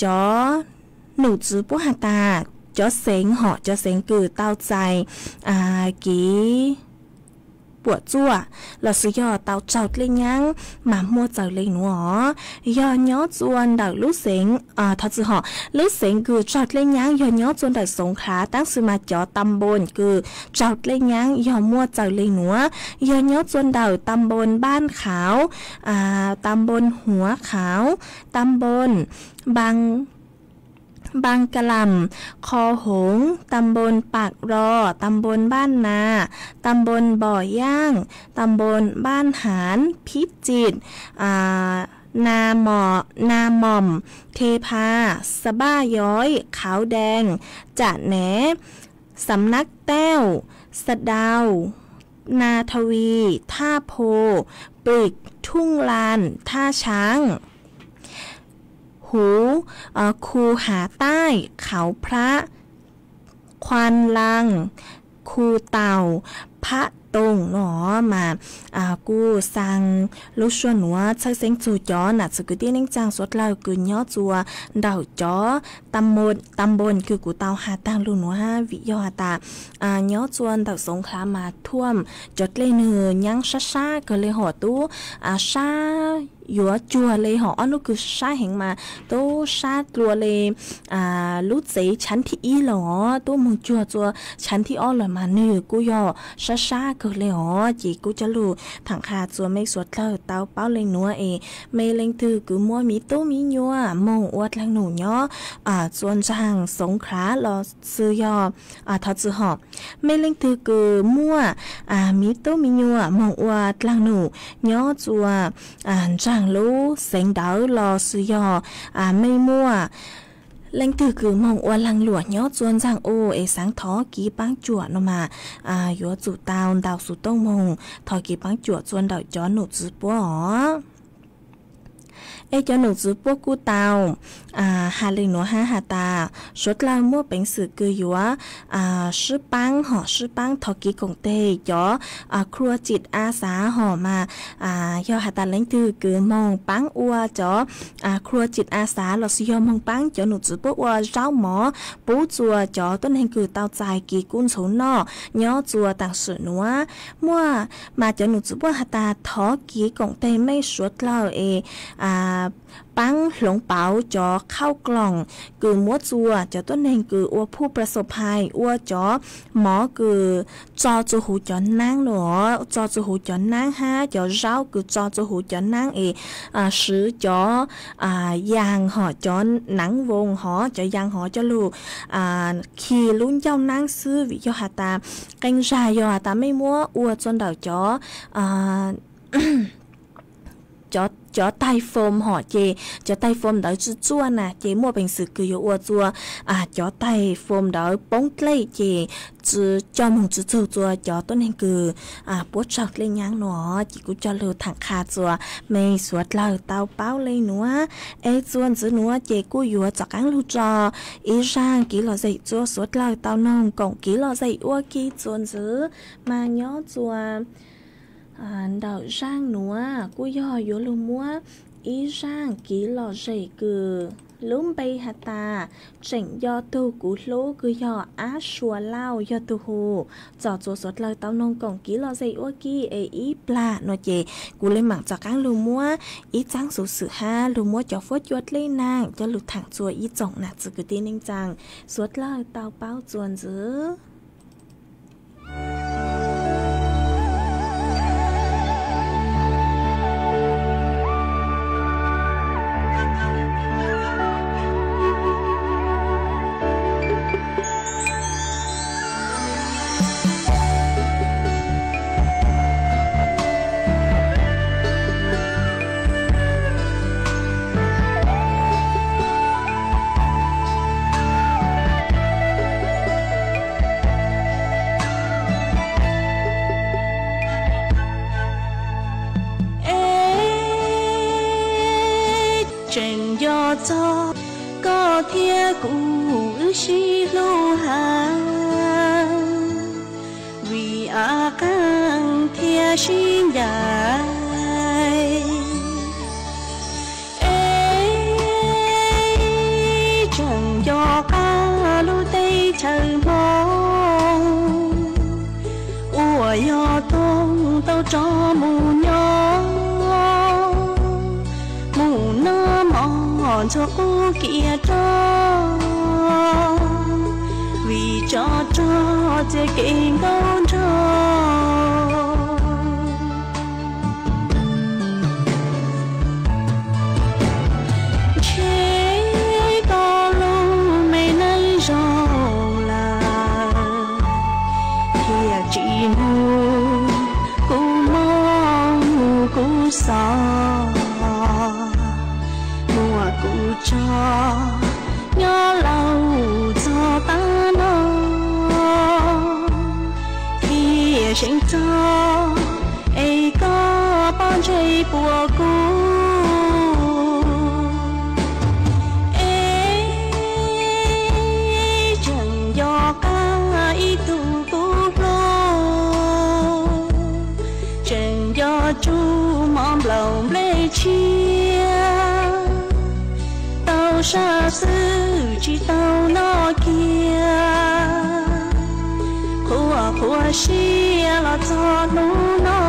cov num tswv puab has tas cov xeev hom, cov xeev kws tau txais kiv puam tsuaj lossis yog tau raug dlej nyaab mas muaj txaws le nuav os, yog nyob tsua ntawm lub xeev, thov txwm hom, lub xeev kws raug dlej nyaab yog nyob tsua ntawm Xoov Khlaav, taam sim mas cov ta npoos kws raug dlej nyaab yog muaj txaws le nuav, yog nyob tsua ntawm ta npoos Npaaj Khauv, ta npoos Huav Khauv, ta npoos Npaaj Ka Lam, Qho Hoov, ta npoos Paam Ro, ta npoos Npaaj Na, ta npoos Npom Yaaj, ta npoos Npaaj Haav, Phib Txim, Na Mom, Khe Pha, Sa Npaj Yoib, Khauv Dees, Cam Nev, Xam Nab Tauj, Sa Dau, Na Tha Vis, Thaj Phu, Pwm, Thooj Lam, Thaj Tshaav, Huv, Khu Hav Taij, Khauv Plab, Khuam Laas, Khu Taus, Phab Toom no mas kuj xaa lub suab nuav txhawj xeeb txug cov nam txiv kwv tij neej tsaa suav dlawg kws nyob tsua ntawm cov ta npoos kws kuv tau has taag lug nuav hab, vim yog has tas nyob tsua ntawm Xoov Khlaav mas thuam cov dlej nwg nyaab sab sab kawg le hom, tub sab yuav cuag le hom, ob nub kws sab heev mas tub sab dlua le lub tsev tshaav thib ib lawm os, tub moog cuag tsua tshaav thib ob lawm mas nwg kuj yog sab sab kawg le os. Ces kuj coj lug thaam qha tsua mej suav dlawg tau paub le nuav es, mej leej twg kws muaj miv tub miv nyuam moog ua dlaag num nyob tsua ntsaag Xoov Khlaav lossis yog, thov txwm hom, mej leej twg kws muaj miv tub miv nyuam moog ua dlaag num nyob tsua ntsaag lub xeev ntawd lossis yog mej muaj leej twg kws moog ua laag luam nyob tsua ntsaag u es xaav thov kev paab cuam no mas yuav tsum tau ntaus xuv tooj moog thov kev paab cuam tsua ntawm cov num tswv puab os. Es cov num tswv puab kuj tau has le nuav hab has tas, suav dlawg muaj peev xwm kws yuav sib paab hom sib paab thov kev koom teg cov khua tsim a xav hom mas, yog has tas leej twg kws moog paab ua cov khua tsim a xav lossis yog moog paab cov num tswv puab ua zaub mov pub tsua cov tuab neeg kws tau txais kev kub ntxhov noj nyob tsua taam sim nuav, muaj mas cov num tswv puab has tas thov kev koom teg mej suav dlawg es paab hloov pauv cov khauj kloom kws muab tsua cov tuab neeg kws ua phuj pla xo phais, ua cov mov kws tso tsua huv cov naab no, tso tsua huv cov naab hab cov zaub kws tso tsua huv cov naab es swv cov yaas hom cov naav voos hov cov yaas hov coj lug khi lub ncauj naab xwb, vim yog has tas qee zag yog has tas mej muab ua tsua ntawm cov cov taig foom hom ces cov taig foom ntawd tsi tsuaj na ces muaj peev xwm kws yuav ua tsua cov taig foom ntawd poob dlej ces tsi coj moog tsi txug tsua cov tuab neeg kws puab raug dlej nyaab no. Ces kuj coj lug thaam qha tsua mej suav dlawg tau paub le nuav. Es tsua ntxiv nuav ces kuj yuav rov qaab lug tso ib zaag kev lom zem tsua suav dlawg tau noog koom kev lom zem ua ke tsua ntxiv mas nyob tsua Ntawm zaaj nuav kuj yog yuav lug muab ib zaaj kiv lom zem kws lub npe has tas tseem nco tug kuv hlub kws yog Ab Sua Lauj yog tug hu. Txom txuas suav dlawg tau noog koom kiv lom zem ua ke es ib plag nuav ces kuv le maam rov qaab lug muab ib txaab xuv xwm hab lug muab cov fuab cua dlej naag coj lug thaam txug ib tsoom nam txiv kwv tij neej tsaa suav dlawg tau paub txuas ntxiv. Es tseem nco txog koj thiab kuv wb sib hlub hab, vim av qaab thiab sib ncaim. Es tseem nco qab lub teb chaws Hmoob uas yog toog tau rov mus nyob, mus noj mov ntxuag qub kiag rau, vim tsov rog txia kev nkaub nraug. Ntshe koj lub me neej zoo lawm, thiaj tsis nug kuv mob kuv xov, muaj kuv tso nyob laus txog tav no, thiaj seev txog es koj pob ntseg puas kuv. Es tseem nco qab ib tug kuv hlub, tseem nco tsuj mov nplaum nplej tshiab, tau saj xwb tsis tau noj kiag, qhuav qhuav siab los txog hnub no.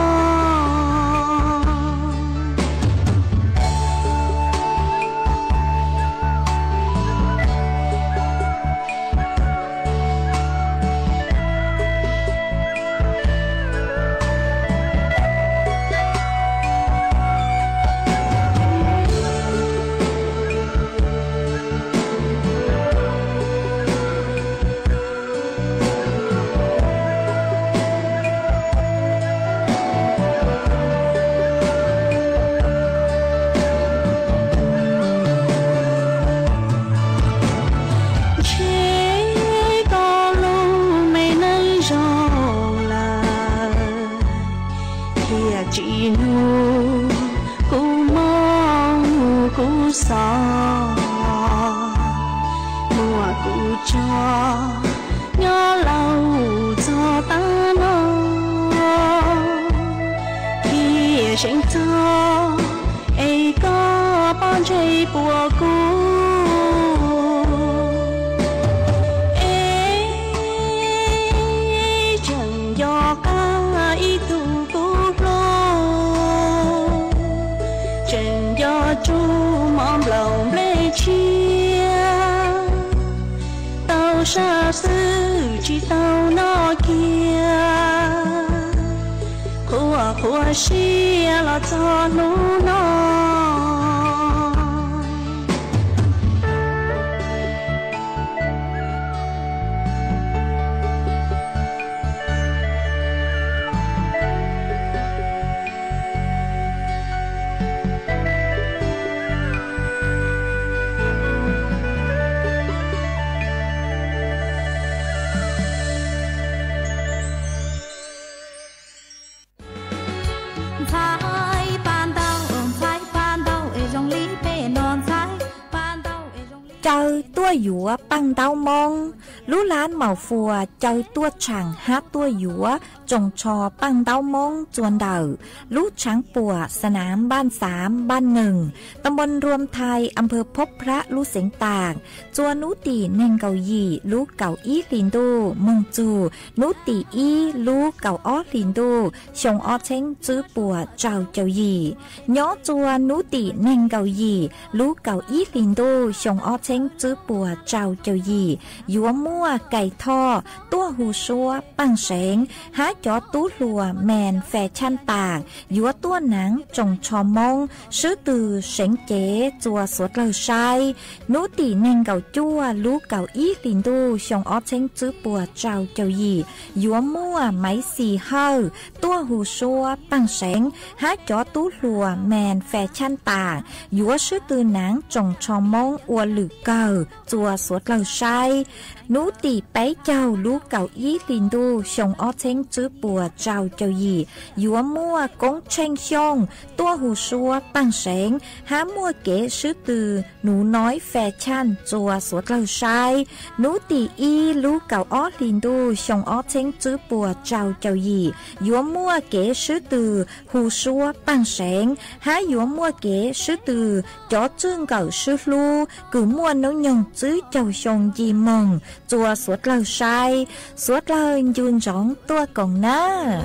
Ntshe koj lub me neej zoo lawm, thiaj tsis nug kuv mob kuv xov, muaj kuv tso nyob laus txog tav no, thiaj seev txog es koj pob ntseg puas kuv. Es tseem nco qab ib tug kuv hlub, tseem nco tsuj mov nplaum nplej tshiab, tau saj xwb tsis tau noj kiag, qhuav qhuav siab los txog hnub no. Ntxhais paj ntaub, ntxhais paj ntaub es zoo li peb no ntxhais paj ntaub es zoo li. Caw tuaj yuav paj ntaub Moob, lub lab Maus Fuas caw tuaj tshaam hab tuaj yuav tsoos tsho paaj ntaub Moob txua ntawm lub tshaav puam Xanaam Npaaj Xaav, Npaaj Neeg, ta npoo Nruam Thais, a nphawv Phob Phrab lub xeev Taam, txua nub tim neeg nkaum yim lub kaum ib hlis ntuj moog txug nub tim ib lub kaum ob hlis ntuj xyoo ob txheeb tswb puas rau caum yim. Nyob txua nub tim neeg nkaum yim lub kaum ib hlis ntuj xyoo ob txheeb tswb puas rau caum yim yuav muaj kais thoj tuaj hu suab paaj seev hab cov tub hluas Mees Fes Tshaaj Taam yuav tuaj naav tsoos tsho Moob swb tw seev cev txua suav dlawg saib. Nub tim neeg nkaum cuaj lub kaum ib hlis ntuj xyoo ob txheeb tswb puas rau caum yim yuav muaj Maiv Xis Hawj tuaj hu suab paaj seev hab cov tub hluas Mees Fes Tshaaj Taam yuav swb tw naav tsoos tsho Moob ua lwm kawg txua suav dlawg saib. Nub tim peb caug lub kaum ib hlis ntuj xyoo ob txheeb tswb puas rau caum yim yuav muaj Koob Tsheej Xyooj tuaj hu suab paaj seev hab muaj kev swb tw Nuv Noib Fes Tshaaj txua suav dlawg saib. Nub tim ib lub kaum ob hlis ntuj xyoo ob txheeb tswb puas rau caum yim yuav muaj kev swb tw hu suab paaj seev hab yuav muaj kev swb tw cov tswj nkawm swb hlub kws muaj noob nyoog tswb caug xyoo nce moog txua suav dlawg saib. Suav dlawg ncu ntsoov tuaj koom nawb.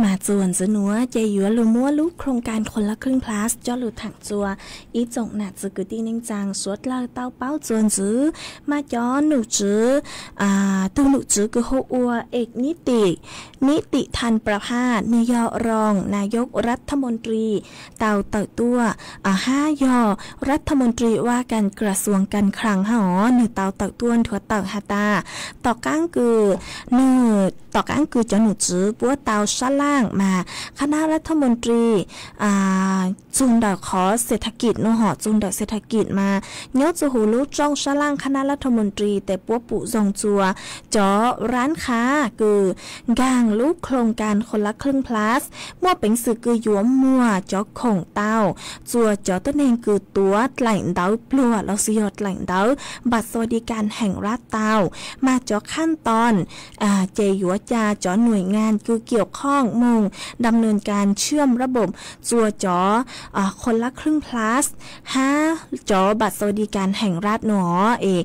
Mas txuas ntxiv nuav ces yuav lug muab lub โครงการคนละครึ่ง Plus coj lug thaam txuas ib tsoom nam txiv kwv tij neej tsaa suav dlawg tau paub txuas ntxiv. Mas cov nom tswv, tug nom tswv kws hu ua เอกนิติ นิติธันย์ประภาส nwg yog รองนายกรัฐมนตรี tau tawm tuaj, hab yog รัฐมนตรีว่าการกระทรวงการคลัง hab os, nwg tau tawm tuaj nthuav tawm has tas, tom qaab kws nwg, tom qaab kws cov nom tswv puab tau sab laaj mas คณะรัฐมนตรี txug ntawm qhov เศรษฐกิจ no hom, txug ntawm เศรษฐกิจ mas nyob txug huv lub rooj sab laaj คณะรัฐมนตรี tes puab pum zoo txuas cov ร้านค้า kws nkaag lub โครงการคนละครึ่ง Plus, muaj peev xwm kws yuav muag cov khoom tau txuas cov tuab neeg kws tuav dlaim ntawv pluag lossis yog dlaim ntawv บัตรสวัสดิการแห่งรัฐ tau, mas cov ขั้นตอน ces yuav ca cov หน่วยงาน kws เกี่ยวข้อง moog ดำเนินการเชื่อมระบบ txuas cov คนละครึ่ง Plus hab cov บัตรสวัสดิการแห่งรัฐ no es,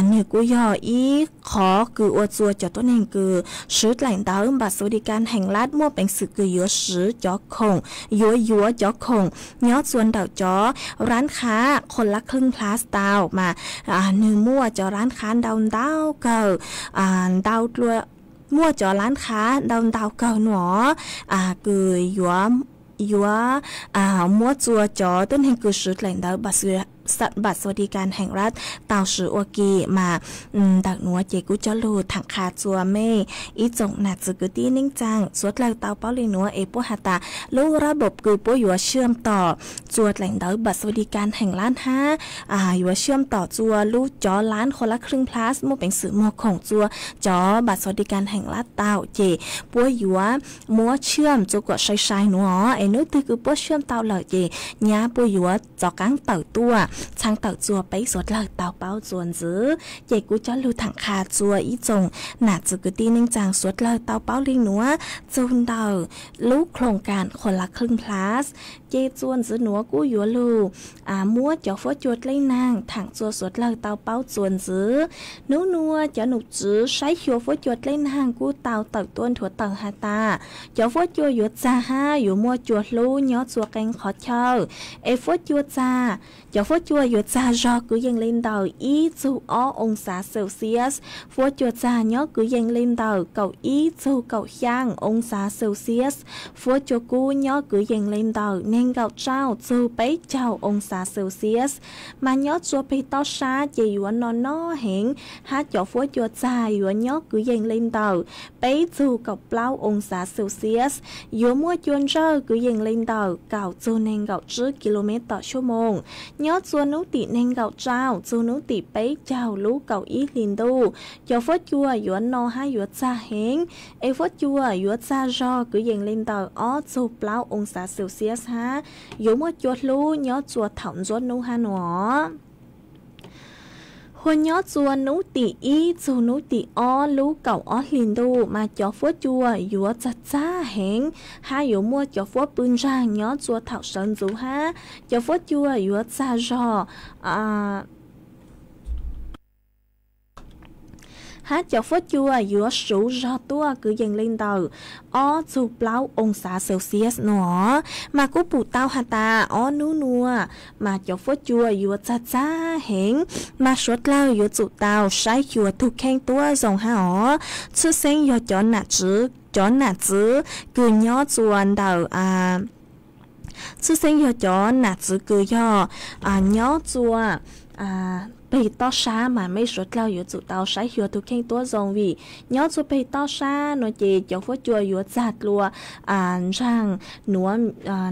nwg kuj yog ib qhov kws ua txuas cov tuab neeg kws swv dlaim ntawv บัตรสวัสดิการแห่งรัฐ muaj peev xwm kws yuav swv cov khoom, yuav yuav cov khoom nyob txuas ntawm cov ร้านค้า คนละครึ่ง Plus tau mas, nwg muaj cov ร้านค้า ntau ntau kawg, ntau dlua, muaj cov ร้านค้า ntau ntau kawg no kws yuav, yuav muab txuas cov tuab neeg kws swv dlaim ntawv บัตรสวัสดิการแห่งรัฐ tau swv ua ke mas. Ntawm nuav ces kuv coj lug thaam qha txuas mej ib tsoom nam txiv kwv tij neej tsaa suav dlawg tau paub le nuav es puab has tas lub ระบบ kws puab yuav เชื่อมต่อ txuas dlaim ntawv บัตรสวัสดิการแห่งรัฐ hab yuav เชื่อมต่อ txuas lub cov ร้าน คนละครึ่ง Plus muaj peev xwm muag khoom txuas cov บัตรสวัสดิการแห่งรัฐ tau ces puab yuav muab เชื่อม txuas kom sai sai nuav os, es nub twg kws puab เชื่อม tau lawm ces nyab puab yuav rov qaab tawm tuaj txhaj tawm txuas peb suav dlawg tau paub txuas ntxiv. Ces kuv coj lug thaam qha txuas ib tsoom nam txiv kwv tij neej tsaa suav dlawg tau paub le nuav txug ntawm lub โครงการ คนละครึ่ง Plus ces txuas ntxiv nuav kuj yuav lug muab cov fuab cua dleb naag thaam txuas suav dlawg tau paub txuas ntxiv. Nub nua cov num tswv saib xyuas fuab cua dleb naag kuj tau tawm tuab nrhuav tawm has tas, cov fuab cua yuav txag hab yuav muaj cua hlub nyob txua qee qhov chaw, es fuab cua txag, cov fuab cua yuav txag zog kwv yees le ntawm ib txug ob oo xav Celsius, fuab cua txag nyob kwv yees le ntawm kaum ib txug kaum xyaa oo xav Celsius, fuab cua kub nyob kwv yees le ntawm neeg nkaum rau txug peb caug oo xav Celsius. Mas nyob txua peg tob sab ces yuav no no heev, hab cov fuab cua txag yuav nyob kwv yees le ntawm peb txug kaum plaub oo xav Celsius, yuav muaj cua ntsawj kwv yees le ntawm kaum txug neeg nkaum tsib kis lus mev tom xuab moos. Nyob txua nub tim neeg nkaum rau txug nub tim peb caug lub kaum ib hli ntuj, cov fuab cua yuav no hab yuav txag heev, es fuab cua yuav txag zog kwv yees le ntawm ob txug plaub oo xav Celsius hab yuav muaj cua hlub nyob txua thaum ntxuab nub hab nua. Hua nyob txua nub tim ib txug nub tim ob lub kaum ob hli ntuj mas cov fuab cua yuav txag txag heev, hab yuav muaj cov fuab pw ntsaag nyob txua thaum sawv ntxuv hab cov fuab cua yuav txag zog hab cov fuab cua yuav suv zog tuaj kwv yees le ntawm ob txug plaub oo xav Celsius nua. Mas kuj pum tau has tas ob nub nua mas cov fuab cua yuav txag txag heev, mas suav dlawg yuav tsum tau saib xyuas tug kheej tuab zoo hab os. Tshwj xeeb yog cov nam txwv, cov nam txwv kws nyob txua ntawm tshwj xeeb yog cov nam txwv kws yog nyob txua peg tob sab mas mej suav dlawg yuav tsum tau saib xyuas tug kheej tuab zoo vim nyob txua peg tob sab nua ces cov fuab cua yuav txag dlua ntsaag nuav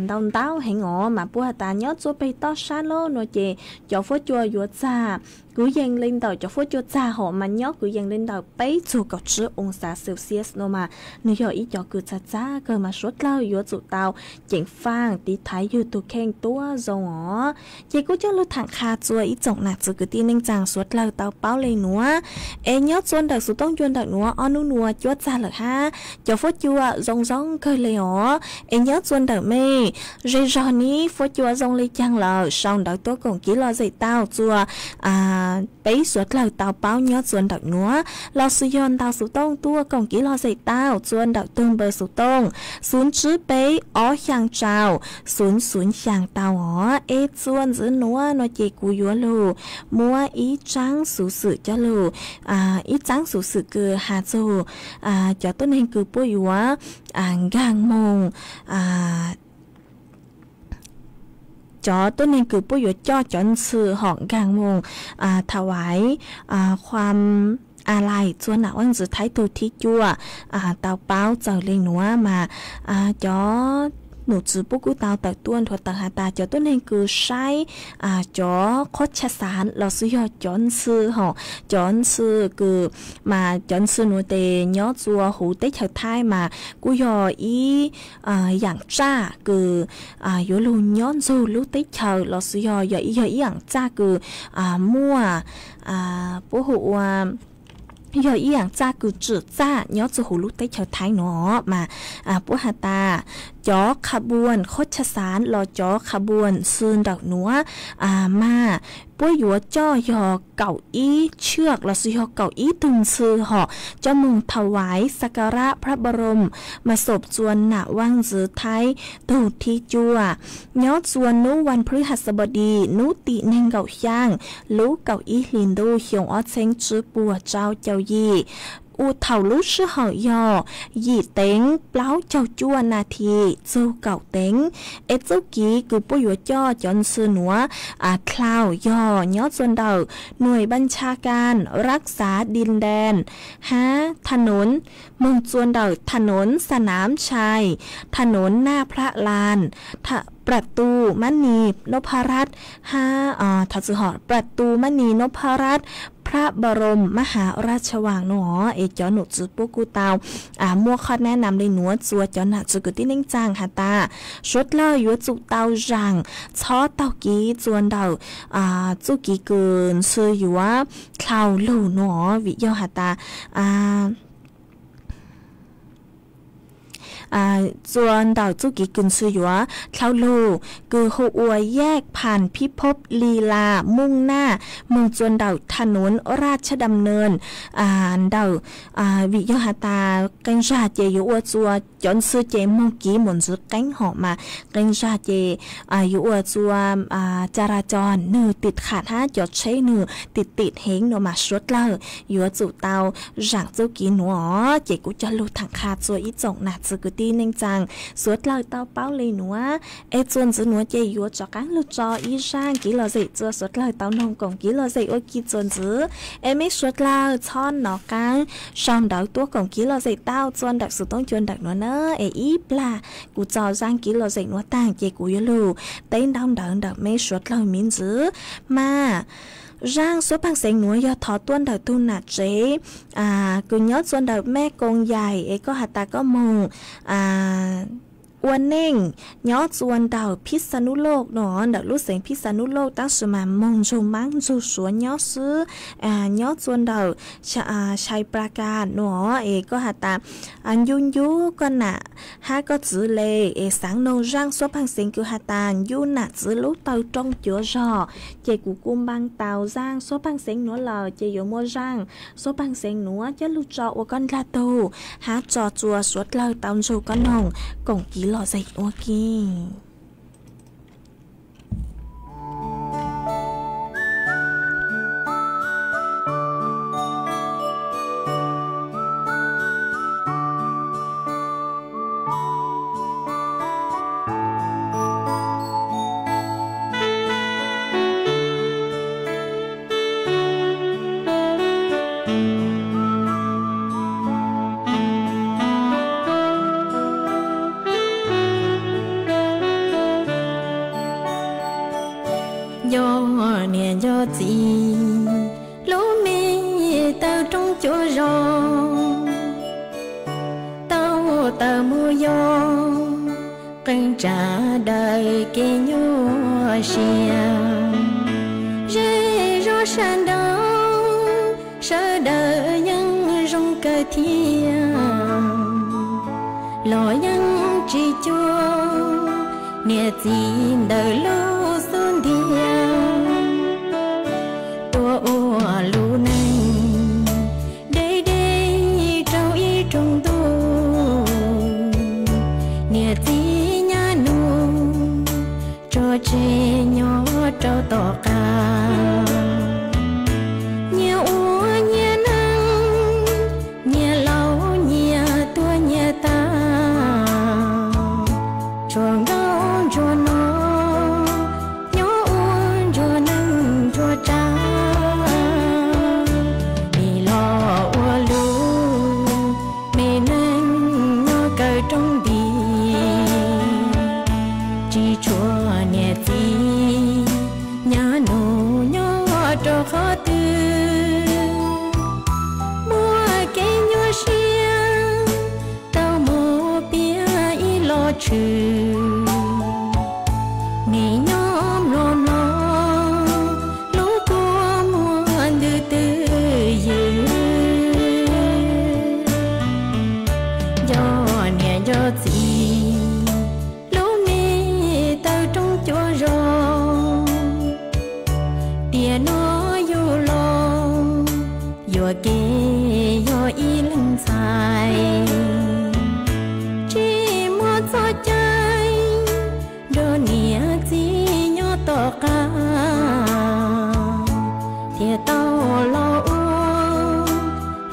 ntau ntau heev os. Mas puab has tas nyob txua peg tob sab lawm nua ces cov fuab cua yuav txag kwv yees le ntawm, cov fuab cua txag hom mas nyob kwv yees le ntawm peb txug kaum tsib oo xav Celsius nua mas nwg yog ib cov kws txag txag kawg mas suav dlawg yuav tsum tau ceev faaj tiv thaiv yug tug kheej tuab zoo os. Ces kuj coj lug thaam qha txua ib tsoom nam txwv kwv tij neej tsaa suav dlawg tau paub le nuav, es nyob txua ntawm xuv tooj cua ntawm nuav ob nub nua cuab txag lawm hab cov fuab cua zoo zoo kawg le os. Es nyob txua ntawm mej ze zog nib fuab cua zoo le caag lawm sau ntawv tuab koom kiv lom zem tau txua peb suav dlawg tau paub nyob txua ntawm nuav, lossis yog ntau xuv tooj tuaj koom kiv lom zem tau txua ntawm tug npawb xuv tooj xuv tsib peb ob xyaa rau xuv xuv xyaa tau os. Es txua ntxiv nuav nua ces kuv yuav lug muab ib tsaab xuv xwm coj lug, ib tsaab xuv xwm kws has txug cov tuab neeg kws puab yuav nkaag moog cov tuab neeg kws puab yuav coj cov ntxhw hom nkaag moog tha vais khuam a lais txua nam vaaj ntxwv Thaib tug thib cuaj tau paub txawm le nuav mas cov num tswv puab kuj tau tawm tuaj nthuav tawm has tas cov tuab neeg kws saib cov qhuab tshaj xaav lossis yog cov ntxhw hom, cov ntxhw kws mas cov ntxhw nuav tes nyob txua huv teb chaws Thaib mas kuj yog ib yaam tsaj kws yuav lug nyob nrug lub teb chaws lossis yog yog ib yaam tsaj kws muaj puab hu ua yog ib yaam tsaj kws tsim txaj nyob txug huv lub teb chaws Thaib nuav mas puab has tas cov qha buas qhuab tshaj xaav los cov qha buas ntxhw ntawm nuav mas puab yuav coj yog kaum ib tsiaj lossis yog kaum ib tug ntxhw hom coj moog tha vais xakarab pab npau room mas xoom txua nam vaaj ntxwv Thaib tug thib cuaj nyob txua nub vas plhwb has xab npau dis nub tim neeg nkaum xyaa lub kaum ib hlis ntuj xyoo ob txheeb tsib puas rau caum yim. Thaum lub sij hawm yog yim teev plaub caug cuaj nas this txug kaum teev. Es txuj kiv kws puab yuav coj cov ntxhw nuav dlhau yog nyob txua ntawm nuaim npaj ntsha kas rab xav dis ntees hab tha nuv moog txua ntawm tha nuv xa nam tshai, tha nuv naj plab las, pram tu mab nis nub phab rab hab thov txwm hom pram tu mab nis nub phab rab, pab npau room mab has rab tsha vaam nuav es cov num tswv puab kuj tau muaj qhov nab nam le nuav txua cov nam txwv kwv tij neej tsaa has tas suav dlawg yuav tsum tau zaam txhob taug kiv txua ntawm txuj kiv kws ntxhw yuav dlhau lug nuav vim yog has tas txua ntawm txuj kev kws ntxhw yuav dlhau lug kws hu ua yaj pham phib phob li las mooj naj moog txua ntawm thaj nuv raj tshaj dam neeg ntawm, vim yog has tas qee zag ces yuav ua txua cov ntxhw ces moog kiv mus ntxiv qeeb hom mas qee zag ces yuav ua txua ca ra co nwg tim kham hab cov tsheb nwg tim tim heev no mas suav dlawg yuav tsum tau zaam txuj kev nuav os. Ces kuv cog lug tham qha txua ib tsoom nam txiv kwv tij neej tsaa suav dlawg tau paub le nuav. Es txuas ntxiv nuav ces yuav rov qaab lug tso ib zaaj kev lom zem txua suav dlawg tau noog koom kev lom zem ua ke txuas ntxiv. Es meb suav dlawg txhob nov qaab sau ntawv tuab koom kev lom zem tau txua ntawm xuv toob cua ntawm nuav na. Es ib plag kuv tso zaaj kev lom zem nuav taag ces kuv yuav lug teb ntaub ntawv ntawm meb suav dlawg miv ntxiv. Mas zaaj suab paag xeev nuav yog thov tuaj ntawm tug nam tsev kws nyob txua ntawm Mej Koos Yaim es koj has tas koj moog ua neej nyob txua ntawm Phij Xa Nub Loj no, ntawm lub xeev Phij Xa Nub Loj tab sis mas moog nrug Maab nrug Suav nyob xwb, nyob txua ntawm Xais Plas Kas no es koj has tas ncu ncu koj nam hab koj txiv le. Es xaav noog zaaj suab paag xeev kws has tas ncu nam txiv lub taw rooj cuav zog. Ces kuv kuj npaa tau zaaj suab paag xeev nuav lawm ces yuav muaj zaaj suab paag xeev nuav coj lug tso ua koj dlaag tug hab tso txua suav dlawg tau nrug koj noog koom kev lom zem ua ke. Nco niam nco txiv, lub me taw rooj cuav zog, tau taws mus yog qee tsav daws kev nyuaj siab. Zej zog sawv daws, sawv daws yeej zoo kawg thiab, los yeej tsis cuag niam txiv ntawm lub xub ntiag. Tuaj ua lub neej deb deb rau ib rooj ntuj, niam txiv nyab nus tso tseg nyob rau tom qab. Nyias ua nyias neej, nyias laus nyias tuag nyias tag, tshuav nkauj ntsuag no nyob ua ntsuag neej ntsuag tsav. Nim los ua lub me neej nyob kawg rooj nti, tsis tshuav niam txiv nyab nus nyob rau qhov twg. Muaj kev nyuaj siab tau mus piav ib lo tshwm, nim nyob mlom mlom lub kua muag ntws twj ywm. Nco niam nco txiv, lub me taw rooj cuav zog, tiam no yug los yuam kev yog ib leeg ntxhais, tsis muaj txoj cai nrog niam txiv nyob tom qab, thiaj tau los ua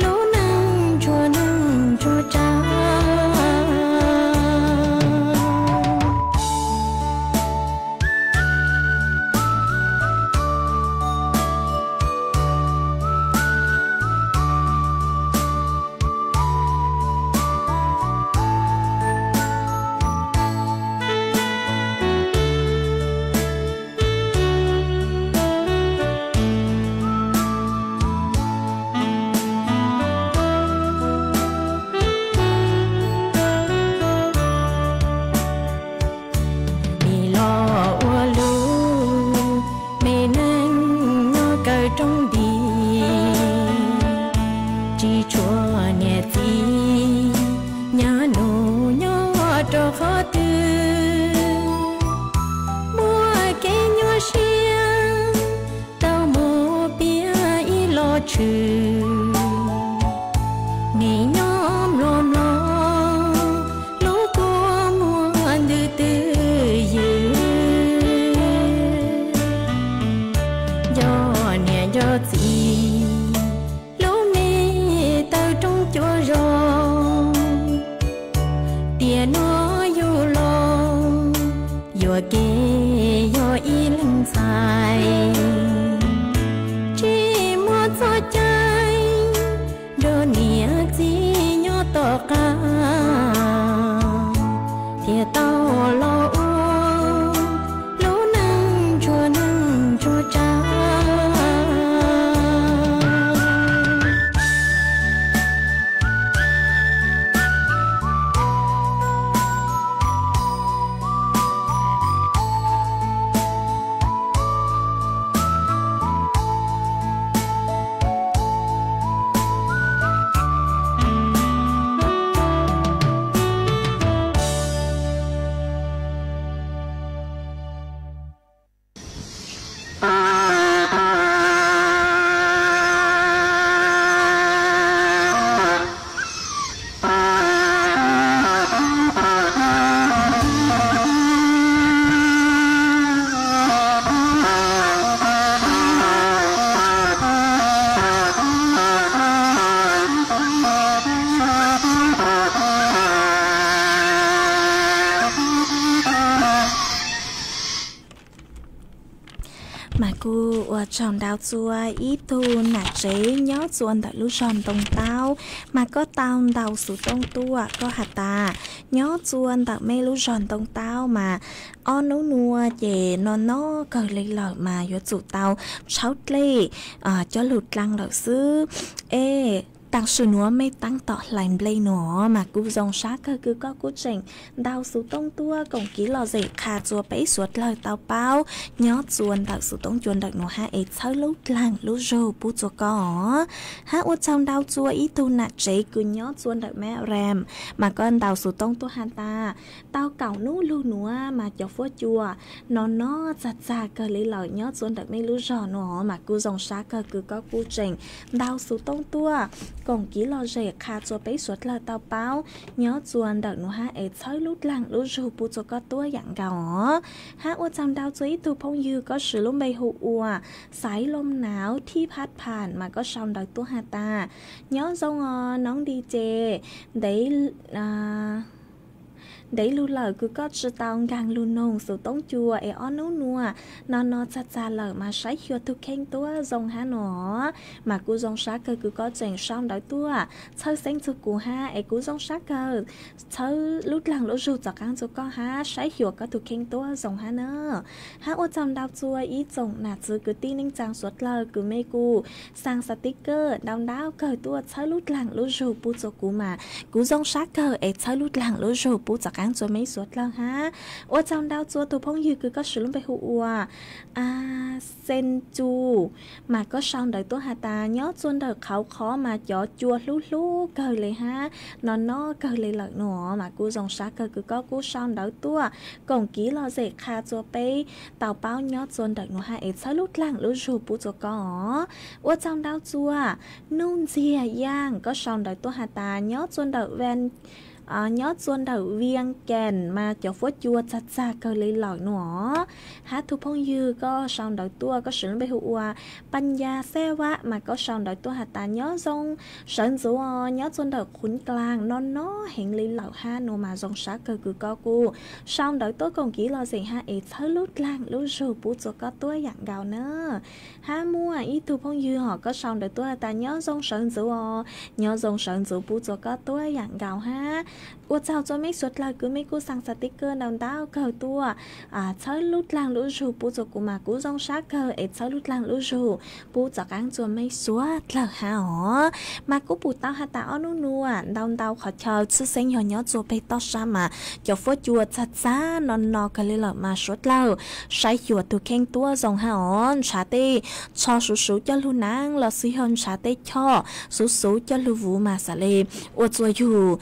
lub neej ntsuag neej ntsuag tsav. Ua ke yog ib leeg ntxhais, tsis muaj txoj cai nrog niam txiv nyob tom qab, thiaj tau los ua lub neej ntsuag neej ntsuag tsav. Mas kuj ua tsaug ntau txua ib tug nam tsev nyob txua ntawm lub zog Ntoo Taub, mas koj tau ntaus xuv tooj tuaj, koj has tas nyob txua ntawm mej lub zog Ntoo Taub mas ob nub nua ces no no kawg li lawm mas yuav tsum tau tshawb dlej coj lug dlaag lawm xwb. Es taam sim nuav mej taab tom hlais nplej nua mas kuv zoo sab kawg kws koj kuj tseem ntaus xuv tooj tuaj koom kiv lom zem qha txua peb suav dlawg tau paub nyob txua ntawm xuv tooj cua ntawm nuav hab es txhawb lub dlaag lub zug pub txua koj os. Hab ua tsaug ntau txua ib tug nam tsev kws nyob txua ntawm Mab Ram, mas koj ntaus xuv tooj tuaj has tas tau kaum nub lug nuav mas cov fuab cua no no txag txag kawg li lawm nyob txua ntawm mej lub zog nua mas kuv zoo sab kawg kws koj kuj tseem ntaus xuv tooj tuaj koom kiv lom zem qha txua peb suav dlawg tau paub nyob txua ntawm nuav hab es txhawb lub dlaag lub zug pub txua koj tuab yaam nkaus os. Hab ua tsaug ntau txua ib tug phooj ywg koj swv lub npe hu ua Xaiv Looj Nav Thib Phab Pham mas koj sau ntawv tuaj has tas nyob zoo os noob Di Ces, ntev ntev lug lawm kws koj tsi tau nkaag lug noog xuv toob cua es ob nub nua no no txag txag lawm mas saib xyuas tug kheej tuab zoo hab nua. Mas kuv zoo sab kawg kws koj tseem sau ntawv tuaj txhawb xeeb txug kuv hab es kuv zoo sab kawg txhawb lub dlaag lub zug txav qaab txua koj hab saib xyuas koj tug kheej tuab zoo hab na. Hab ua tsaug ntau txua ib tsoom nam txiv kwv tij neej tsaa suav dlawg kws mej kuj xaa xav tib kawg ntau ntau kawg tuaj txhawb lub dlaag lub zug pub txua kuv mas kuv zoo sab kawg es txhawb lub dlaag lub zug pub txav qaab txua mej suav dlawg hab. Ua tsaug ntau txua tug phooj ywg kws koj swv lub npe hu ua Xen Cu, mas koj sau ntawv tuaj has tas nyob txua ntawm qhauv qhov mas cov cua hlub hlub kawg le hab no no kawg le lawm nua mas kuv zoo sab kawg kws koj kuj sau ntawv tuaj koom kiv lom zem qha txua peb tau paub nyob txua ntawm nua hab es txhawb lub dlaag lub zug pub txua koj os. Ua tsaug ntau txua Nuj Ntxiag Yaaj, koj sau ntawv tuaj has tas nyob txua ntawm Vias nyob txua ntawm Vias Cas mas cov fuab cua txag txag kawg le lawm nua. Hab tug phooj ywg koj sau ntawv tuaj koj swv lub npe hu ua Pas Yas Xej Vam mas koj sau ntawv tuaj has tas nyob zoo sawv ntxuv os nyob txua ntawm Qhuv Dlaag no no heev le lawm hab nua mas zoo sab kawg kws koj kuj sau ntawv tuaj koom kiv lom zem hab es txhawb lub dlaag lub zug pub txua koj tuab yaam nkaus na. Hab muaj ib tug phooj ywg hom koj sau ntawv tuaj has tas nyob zoo sawv ntxuv os, nyob zoo sawv ntxuv pub txua koj tuab yaam nkaus hab. Ua tsaug txua mej suav dlawg kws mej kuj xaa xav tib kawg ntau ntau kawg tuaj txhawb lub dlaag lub zug pub txua kuv mas kuv zoo sab kawg es txhawb lub dlaag lub zug pub txav qaab txua mej suav dlawg hab os. Mas kuv pum tau has tas ob nub nua ntau ntau qhov chaw tshwj xeeb yog nyob txua peg toj sab mas cov fuab cua txag txag no no kawg le lawm mas suav dlawg saib xyuas tug kheej tuab zoo hab os. Ntshav tej tsho suv suv coj lug naav los xwb yog ntshav tej choj suv suv coj lug vuv mas xav le ua txua yug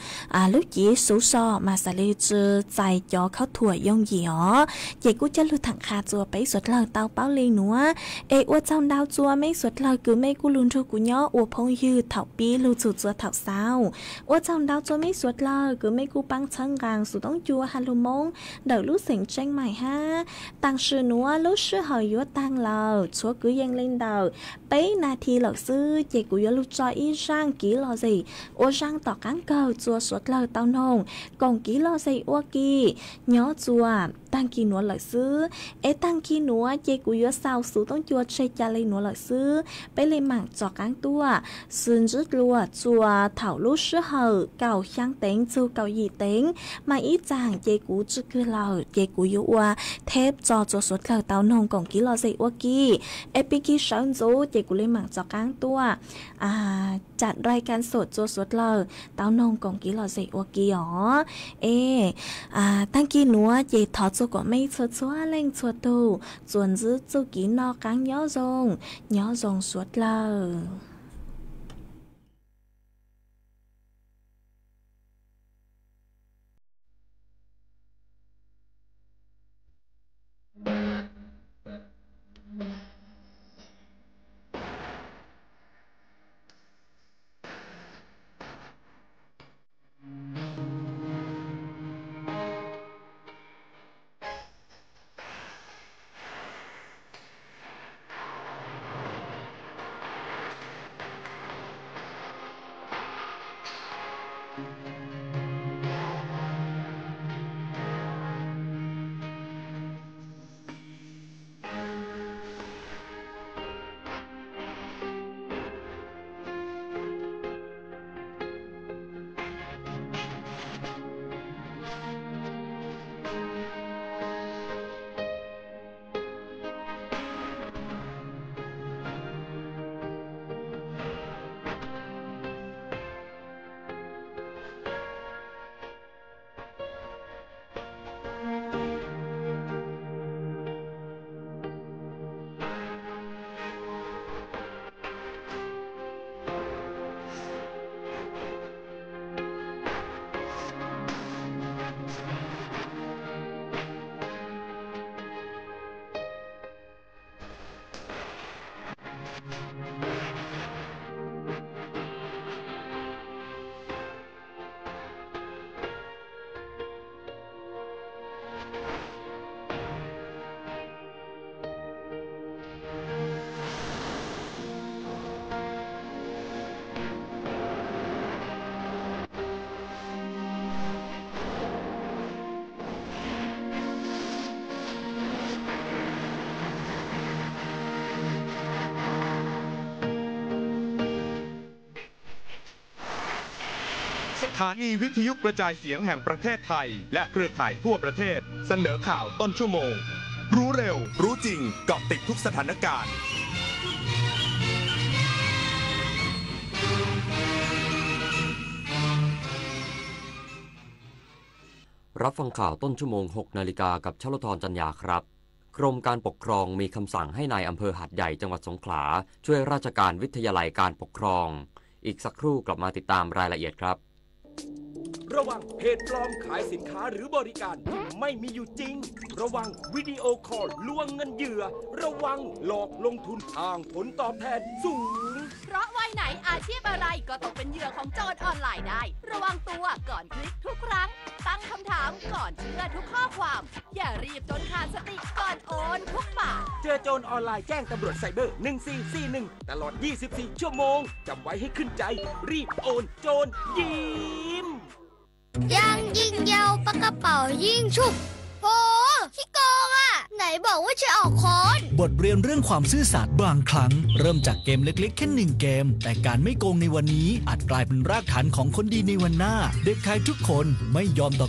lub cev suv so mas xav le tsi txais cov khaub thuam yooj yim os. Ces kuj coj lug thaam qha txua peb suav dlawg tau paub le nuav. Es ua tsaug ntau txua mej suav dlawg kws mej kuj lug nrug kuv nyob ua phooj ywg thaum pib lug txug txua thaum xaus. Ua tsaug ntau txua mej suav dlawg kws mej kuj paab txhawb nqaa xuv toob cua ha lug Moob ntawm lub xeem Tseeb Maim hab. Taam sim nuav lub sij hawm yuav taag lawm, tshuav kwv yees le ntawm peb nas this lawm xwb ces kuv yuav lug tso ib zaaj kiv lom zem ua zaaj tom qaab kawg txua suav dlawg tau Noo, koom kiv lom zem ua ke, nyob txuas taag kis nuav lawm xwb. Es taag kis nuav ces kuv yuav xaus xuv toob cua tseg ca le nuav lawm xwb. Peb le maam rov qaab tuaj xwv ntsib dlua txuas thaum lub sij hawm kaum xyaa teev txug kaum yim teev. Mas ib txaam ces kuv tsi kawg lawm ces kuv yuav ua theb tso txuas suav dlawg tau noog koom kiv lom zem ua ke. Es pig kig sawv ntxuv ces kuv le maam rov qaab tuaj cam nrai kan xum txuas suav dlawg tau noog koom kiv lom zem ua ke os. Es taag kis nuav ces thov txug kuas mej txhua txhua leej txhua tug txuas ntsib txuj kev noj qaab nyob zoo, nyob zoo suav dlawg.สถานีวิทยุกระจายเสียงแห่งประเทศไทยและเครือข่ายทั่วประเทศเสนอข่าวต้นชั่วโมง รู้เร็ว รู้จริง เกาะติดทุกสถานการณ์ รับฟังข่าวต้นชั่วโมง หกนาฬิกา กับชลธร จันยาครับ กรมการปกครองมีคำสั่งให้นายอำเภอหาดใหญ่ จังหวัดสงขลา ช่วยราชการวิทยาลัยการปกครอง อีกสักครู่กลับมาติดตามรายละเอียดครับ ระวังเพจปลอมขายสินค้าหรือบริการที่ไม่มีอยู่จริง ระวังวิดีโอคอลลวงเงินเหยื่อ ระวังหลอกลงทุนอ้างผลตอบแทนสูง เพราะวัยไหนอาชีพอะไรก็ตกเป็นเหยื่อของโจรออนไลน์ได้ ระวังตัวก่อนคลิกทุกครั้ง ตั้งคำถามก่อนเชื่อทุกข้อความ อย่ารีบจนขาดสติก่อนโอนทุกบาท เจอโจรออนไลน์แจ้งตำรวจไซเบอร์ หนึ่งสี่สี่หนึ่ง ตลอด ยี่สิบสี่ ชั่วโมง จำไว้ให้ขึ้นใจ รีบโอน โจรยิ้ม ยางยิ่งยาวปากกระเป๋ายิ่งฉุก โห ขี้โกงอ่ะ ไหนบอกว่าจะออกค้อน บทเรียนเรื่องความซื่อสัตย์ บางครั้งเริ่มจากเกมเล็กๆ แค่หนึ่งเกม แต่การไม่โกงในวันนี้อาจกลายเป็นรากฐานของคนดีในวันหน้า เด็กไทยทุกคนไม่ยอมต่อ